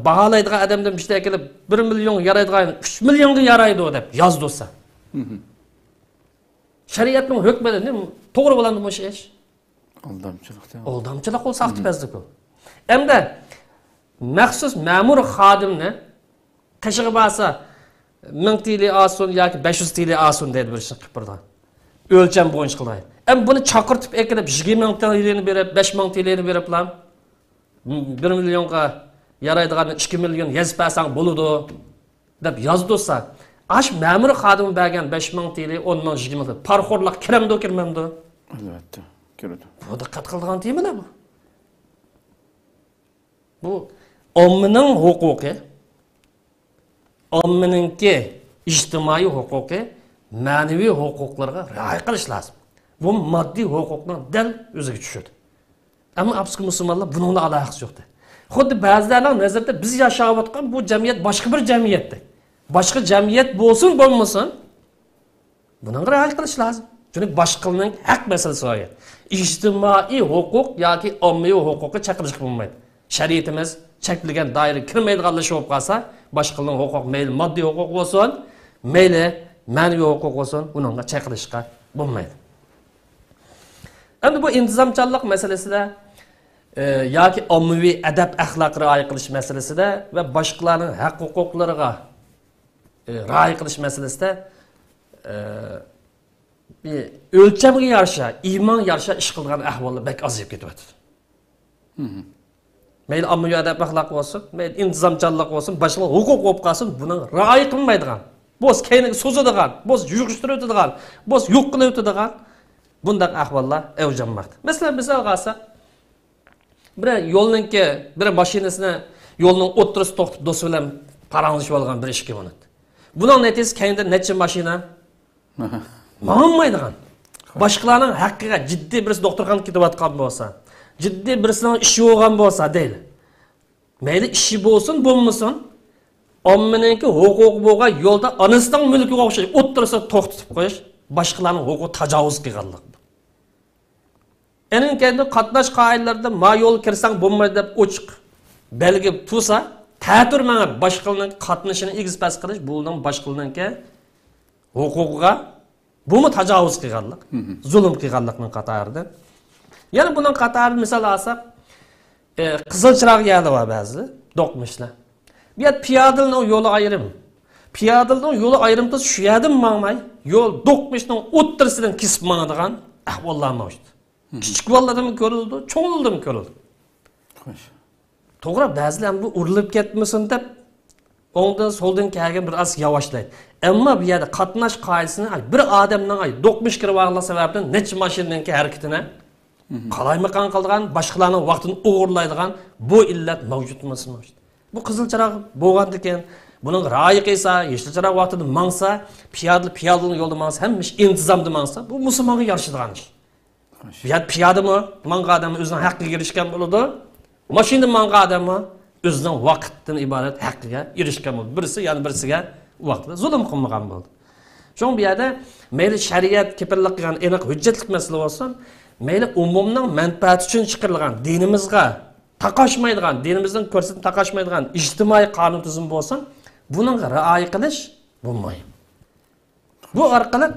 باھالايدىغان ئادەمدىن بىزنى ئەكېلىپ، بىر مىليونغا يارايدىغان، ئۈچ مىليونغا يارايدۇ دەپ يازدۇرسا. شەرىئەتنىڭ ھۆكمىدە نېمە توغرا بولامدۇ مۇشۇ ئىش؟ ئالدامچىلىق دەڭ. ئالدامچىلىق، ئۇ ساختىپەزلىك ئۇ. ئەمدى مەخسۇس مەمۇرىي خادىمنى قېشىغا بارسا، مىڭ تىلى ئالسۇن ياكى بەش يۈز تىلى ئالسۇن دەيدۇ، بىر ئىشنى قىلىپ بېرىدىغان. ئۆلچەم بويىچە قىلاي. ئەمما بۇنى چاقىرتىپ ئەكېلىپ، يىگىرمە مىڭ تىلىنى بېرىپ، بەش مىڭ تىلىنى بېرىپلا، بىر مىليونغا يارايدىغان ئىككى مىليون يېزىپ بەرسەڭ بولىدۇ، دەپ يازدۇرسا، ئاشۇ مەمۇرىي خادىمى بەرگەن بەش مىڭ تىلى، ئون مىڭ، يىگىرمە مىڭ پارىخورلۇق كىرەمدۇ، كىرمەمدۇ؟ ئەلۋەتتە، كىرىدۇ. بۇ دىققەت قىلىدىغان تېمىلار بۇ. بۇ ئاممىنىڭ ھوقۇقى، ئاممىنىڭكى ئىجتىمائىي ھوقۇقى، مەنىۋى ھوقۇقلىرىغا رىئايە قىلىش لازىم. بۇ ماددىي ھوقۇقنىڭ دەل ئۆزىگە چۈشىدۇ. ئەمما ئاپسىكى مۇسۇلمانلار بۇنىڭدا ئالاقىسى يوق. خۇددى بەزىلەرنىڭ نەزىرىدە بىز ياشاۋاتقان بۇ جەمئىيەت باشقا بىر جەمئىيەتتەك. باشقا جەمئىيەت بولسۇن بولمىسۇن، بۇنىڭغا رىئايە قىلىش لازىم. چۈنكى باشقىلارنىڭ ھەق مەسىلىسى بار. ئىجتىمائىي ھوقۇق ياكى ئاممىۋى ھوقۇققا چەكلىشكە بولمايدۇ. شەرىئىتىمىز چەكلىگەن دائىرىگە كىرمەيدىغانلا شۇ بولۇپ قالسا، باشقىلارنىڭ ھوقۇق، مەيلى ماددىي ھوقۇق بولسۇن، مەيلى مەنىۋى ھوقۇق بولسۇن، ئۇنىڭغا چەكلىشقا بولمايدۇ. ئەمدى بۇ ئىنتىزامچانلىق مەسىلىسىدە، ئە، ياكى ئاممىۋى ئەدەپ-ئەخلاققا رىئايە قىلىش مەسىلىسىدە ۋە باشقىلارنىڭ ھەق-ھوقۇقلىرىغا، ئە، رىئايە قىلىش مەسىلىسىدە، ئە، بىر ئۆلچەمگە يارىشا، ئىمانغا يارىشا ئىش قىلىدىغان ئەھۋاللار بەك ئازىيىپ كېتىۋاتىدۇ. مم. مەيلى ئاممىۋى ئەدەپ-ئەخلاق بولسۇن، مەيلى ئىنتىزامچانلىق بولسۇن، باشقىلارغا ھوقۇق بولۇپ قالسۇن، بۇنىڭ رىئايە قىلمايدىغان، بولسا كەينىگە سوزىدىغان، بولسا يىغىشتۇرۇۋېتىدىغان، بولسا يوق قىلىۋېتىدىغان، بۇنداق ئەھۋاللار ئەۋج ئالماقتا. مەسىلەن، مىسالغا ئالساق، بىر يولنىڭكى، بىر ماشىنىسىنى يولنىڭ ئوتتۇرىسىدا توختىتىپ، دوستى بىلەن پاراڭلىشىپ ئالغان بىر ئىككى مىنۇت. بۇنىڭ نەتىجىسى كەينىدە نەچچە ماشىنا ماڭالمايدىغان. باشقىلارنىڭ ھەققىگە جىددىي بىرسى دوختۇرخانىغا كېتىۋاتقان بولسا، جىددىي بىرسىنىڭ ئىشى بولغان بولسا دەيلى. مەيلى ئىشى بولسۇن، بولمىسۇن، ئاممىنىڭكى ھوقۇقى بولغان يولدا ئانىسىنىڭ مۈلكىگە ئوخشاش ئوتتۇرىسىدا توختىتىپ قويۇش باشقىلارنىڭ ھوقۇقىغا تاجاۋۇز قىلغانلىق. ئېنىڭ كەينىدىن قاتناش قائىدىلىرىدە ما يولغا كىرسەڭ بولمايدۇ دەپ ئوچۇق بەلگە تۇرسا، تەتۈر مېڭىپ باشقىلارنىڭ قاتنىشىنى ئېگىز-پەس قىلىش، بۇنىڭ باشقىلارنىڭكى ھوقۇقىغا بۇمۇ تاجاۋۇز قىلغانلىق، زۇلۇم قىلغانلىقنىڭ قاتارىدا. يەنە بۇنىڭ قاتارىدا مىسال ئالساق، ئە، قىزىل چىراغ يەرلەر بار بەزىدە، دوقمۇشلار. بۇ يەردە پىيادىلىنىڭ يولى ئايرىم. پىيادىلىنىڭ يولى ئايرىم تۇرسا، شۇ يەردىن ماڭماي، يول دوقمۇشنىڭ ئوتتۇرىسىدىن كېسىپ ماڭىدىغان ئەھۋاللار مەۋجۇت. كىچىك بالىلاردىمۇ كۆرۈلىدۇ، چوڭلاردىمۇ كۆرۈلىدۇ. توغرا، بەزىلەر بۇ ئۇرۇلۇپ كەتمىسۇن دەپ، ئوڭدىن، سولدىن كەلگەن بىر ئاز ياۋاشلايدۇ. ئەمما بۇ يەردە قاتناش قائىدىسىنى، ئاي، بىر ئادەمنىڭ، ئاي، دوقمۇش كىرىۋالغانلىقى سەۋەبىدىن نەچچە ماشىنىنىڭكى ھەرىكىتىنى قالايمىقان قىلىدىغان، باشقىلارنىڭ ۋاقتىنى ئوغرىلايدىغان بۇ ئىللەت مەۋجۇتمۇ؟ بۇ قىزىل چىراغ بولغاندىكىن، بۇنىڭغا رىئايە قىلسا، يېشىل چىراغ ۋاقتىدا ماڭسا، پىيادىلەر پىيادىلىنىڭ يولىدا ماڭسا، ھەممە ئىش ئىنتىزامدا ماڭسا، بۇ مۇسۇلمانغا يارىشىدىغان ئىش. بۇ يەردە پىيادىمۇ ماڭغان ئادەم ئۆزىنىڭ ھەققىگە ئېرىشكەن بولىدۇ. ماشىنىدا ماڭغان ئادەممۇ ئۆزىنىڭ ۋاقىتتىن ئىبارەت ھەققىگە ئېرىشكەن بولىدۇ. بىرسى يەنە بىرسىگە ۋاقتىدا زۇلۇم قىلمىغان بولىدۇ. شۇڭا بۇ يەردە مەيلى شەرىئەت كېپىللىك قىلغان ئېنىق ھۆججەتلىك مەسىلە بولسۇن، مەيلى ئومۇمنىڭ مەنپەئەتى ئۈچۈن چىقىرىلغان، دىنىمىزغا تاقاشمايدىغان، دىنىمىزنىڭ كۆرسىتىشىگە تاقاشمايدىغان ئىجتىمائىي قانۇن تۈزۈم بولسۇن، بۇنىڭغا رىئايە قىلىش بۇ مۇھىم. بۇ ئارقىلىق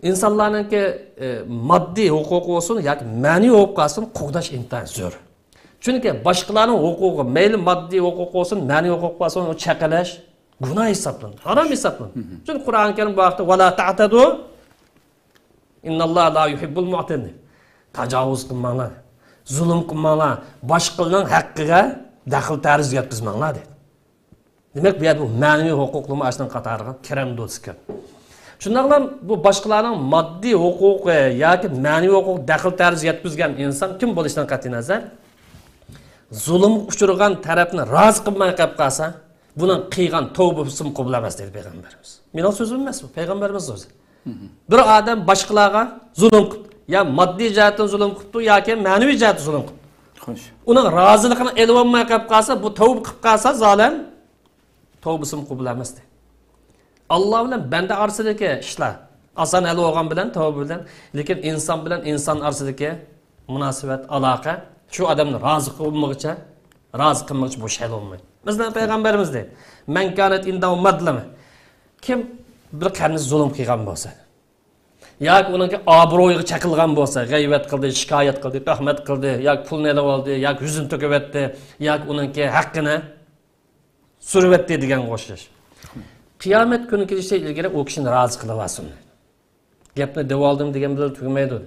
ئىنسانلارنىڭكى، ئى، ماددىي ھوقۇقى بولسۇن ياكى مەنىۋى ھوقۇقى بولسۇن، قوغداش ئىنتايىن زۆرۈر. چۈنكى باشقىلارنىڭ ھوقۇقى، مەيلى ماددىي ھوقۇق بولسۇن، مەنىۋى ھوقۇق بولسۇن، ئۇنى چەكلەش گۇناھ ھېسابلىنىدۇ، ھارام ھېسابلىنىدۇ. چۈنكى قۇرئان كەرىم بۇ ھەقتە «ۋەلا تەئتەدۇ، ئىنناللاھە لا يۇھىببۇل مۇئتەدىن»، تاجاۋۇز قىلماڭلار، زۇلۇم قىلماڭلار، باشقىلارنىڭ ھەققىگە دەخلى تەرۇز يەتكۈزمەڭلار دېدى. دېمەك، بۇ يەردە بۇ مەنىۋى ھوقۇقلىرىمۇ ئاشۇنىڭ قاتارىغا كىرەمدۇ دېسىكەن. شۇنداقلا بۇ باشقىلارنىڭ ماددىي ھوقۇقى ياكى مەنىۋى ھوقۇق دەخلى تەرۇز يەتكۈزگەن ئىنسان كىم بولۇشىدىن قەتئىينەزەر، زۇلۇمغا ئۇچرىغان تەرەپنى رازى قىلماي قېلىپ قالسا، بۇنىڭ قىلغان تەۋبىسىمۇ قوبۇل ئەمەس دېدى پەيغەمبىرىمىز. مېنىڭ سۆزۈم ئەمەس بۇ، پەيغەمبىرىمىز سۆزى. بىر ئادەم باشقىلارغا زۇلۇم قىپتۇ، يا ماددىي جەھەتتىن زۇلۇم قىپتۇ ياكى مەنىۋى جەھەتتىن زۇلۇم قىپتۇ. خوش. ئۇنىڭ رازىلىقىنى ئېلىۋالماي قېلىپ قالسا، بۇ تەۋبە قىلىپ قالسا زالىم، تەۋبىسىمۇ قوبۇل ئەمەس دېدى. ئاللا بىلەن بەندە ئارىسىدىكى ئىشلار ئاسان ھەل بولغان بىلەن، تەۋبە بىلەن، لېكىن ئىنسان بىلەن ئىنسان ئارىسىدىكى مۇناسىۋەت، ئالاقە شۇ ئادەمنى رازى قىلمىغىچە، رازى قىلمىغىچە بۇ ئىش ھەل بولمايدۇ. مەسىلەن، پەيغەمبىرىمىز دېدى، «مەن كانەت ئىندەھۇ مەزلەمە.» كىم بىر قېرىندىشى زۇلۇم قىلغان بولسا، ياكى ئۇنىڭكى ئابرۇيىغا چېقىلغان بولسا، غەيۋەت قىلدى، شىكايەت قىلدى، تۆھمەت قىلدى، ياكى پۇلنى ئېلىۋالدى، ياكى يۈزىنى تۆكۈۋەتتى، ياكى ئۇنىڭكى ھەققىنى سۈرۈۋەتتى دېگەنگە ئوخشاش. قىيامەت كۈنى كېلىشتىن ئىلگىرى ئۇ كىشىنى رازى قىلىۋالسۇن. گەپنى دەۋالدىم دېگەن بىلەن تۈگىمەيدۇ.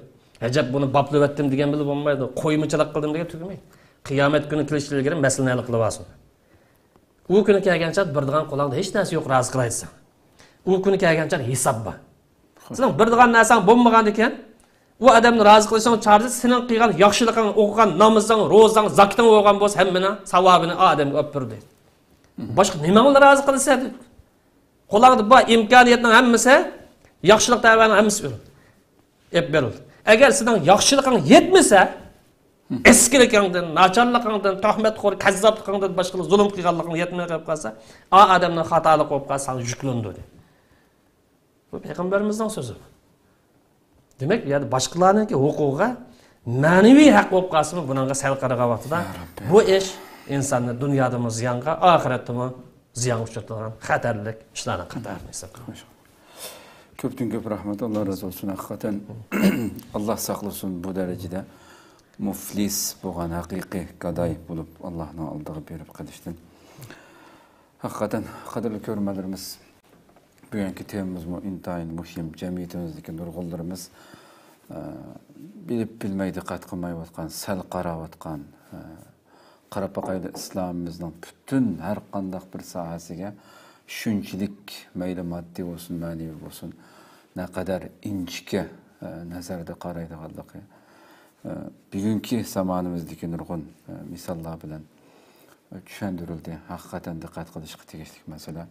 ئەجەب بۇنى باپلىۋەتتىم دېگەن بىلەن بولمايدۇ. قويمىچىلىق قىلدىم دېگەن تۈگىمەيدۇ. قىيامەت كۈنى كېلىشتىن ئىلگىرى مەسىلىنى ھەل قىلىۋالسۇن. ئۇ كۈنى كەلگەن چاغدا بېرىدىغان قولۇڭدا ھېچ نەرسە يوق، رازى قىلاي دېسەڭ. ئۇ كۈنى كەلگەن چاغدا ھېساب بار. سېنىڭ بېرىدىغان نەرسەڭ بولمىغاندىكىن، ئۇ ئادەمنى رازى قىلىشنىڭ چارىسى سېنىڭ قىلغان ياخشىلىقىڭ، ئوقۇغان نامىزىڭ، روزاڭ، زاكىتىڭ بولغان بولسا، ھەممىنىڭ ساۋابىنى ئۇ ئادەمگە ئېلىپ بېرىدۇ. باشقا نېمەڭ بىلەن رازى قىلىسەن؟ قولۇڭدا بار ئىمكانىيەتنىڭ ھەممىسى، ياخشىلىق دەۋەنىڭ ھەممىسى ئۆلۈپ، ئېلىپ بېرىلدى. ئەگەر سېنىڭ ياخشىلىقىڭ يەتمىسە، ئەسكىلىكىڭدىن، ناچارلىقىڭدىن، تۆھمەتخور، كەززاپلىقىڭدىن، باشقىلارغا زۇلۇم قىلغانلىقىڭ يەتمەي قېلىپ قالسا، ئا ئادەمنىڭ خاتالىقى بولۇپ قالسا، ساڭا يۈكلىنىدۇ دېدى. بۇ پەيغەمبىرىمىزنىڭ سۆزى. دېمەك، بۇ يەردە باشقىلارنىڭكى ھوقۇقىغا مەنىۋى ھەق بولۇپ قالسىمۇ، بۇنىڭغا سەل قارىغان ۋاقتىدا، يا رەببى، بۇ ئىش ئىنساننى دۇنيادىمۇ زىيانغا، ئاخىرەتتىمۇ زىيانغا ئۇچرىتىدىغان خەتەرلىك ئىشلارنىڭ قاتارىدا ھېسابلىنىدۇ. كۆپتىن كۆپ رەھمەت، ئاللا رازى بولسۇن. ھەقىقەتەن ئاللا ساقلىسۇن بۇ دەرىجىدە مۇفلىس بولغان، ھەقىقىي گاداي بولۇپ ئاللانىڭ ئالدىغا بېرىپ قېلىشتىن. ھەقىقەتەن، قەدىرلىك كۆرۈرمەنلىرىمىز، بۈگۈنكى تېمىمىزمۇ ئىنتايىن مۇھىم. جەمئىيىتىمىزدىكى نۇرغۇنلىرىمىز، ئە، بىلىپ بىلمەي دىققەت قىلمايۋاتقان، سەل قاراۋاتقان، ئە، قاراپ باقايلى، ئىسلامىمىزنىڭ پۈتۈن ھەر قانداق بىر ساھەسىگە شۇنچىلىك، مەيلى ماددىي بولسۇن، مەنىۋى بولسۇن، نەقەدەر ئىنچىكە، ئە، نەزەردە قارايدىغانلىقى، ئە، بۈگۈنكى زامانىمىزدىكى نۇرغۇن، ئە، مىساللار بىلەن، ئە، چۈشەندۈرۈلدى. ھەقىقەتەن دىققەت قىلىشقا تېگىشلىك مەسىلە.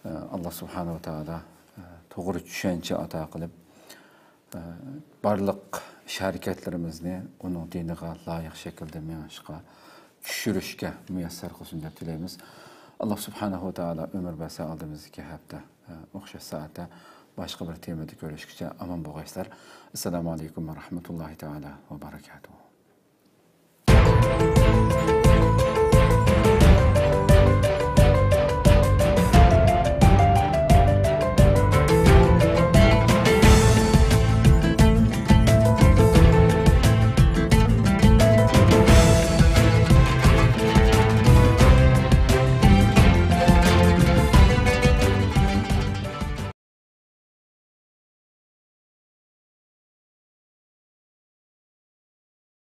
ئە، ئاللا سۇبھانەھۇ ۋە تائالا، ئە، توغرا چۈشەنچە ئاتا قىلىپ، ئە، بارلىق ئىش ھەرىكەتلىرىمىزنى ئۇنىڭ دىنىغا لايىق شەكىلدە مېڭىشقا، چۈشۈرۈشكە مۇيەسسەر قىلسۇن دەپ تىلەيمىز. ئاللا سۇبھانەھۇ ۋە تائالا ئۆمۈر بەرسە، ئالدىمىزدىكى ھەپتە، ئە، ئوخشاش سائەتتە باشقا بىر تېمىدا كۆرۈشكىچە ئامان بولغايسىلەر. ئەسسالامۇ ئەلەيكۇم ۋە رەھمەتۇللاھى تائالا ۋە بەرەكاتۇھۇ.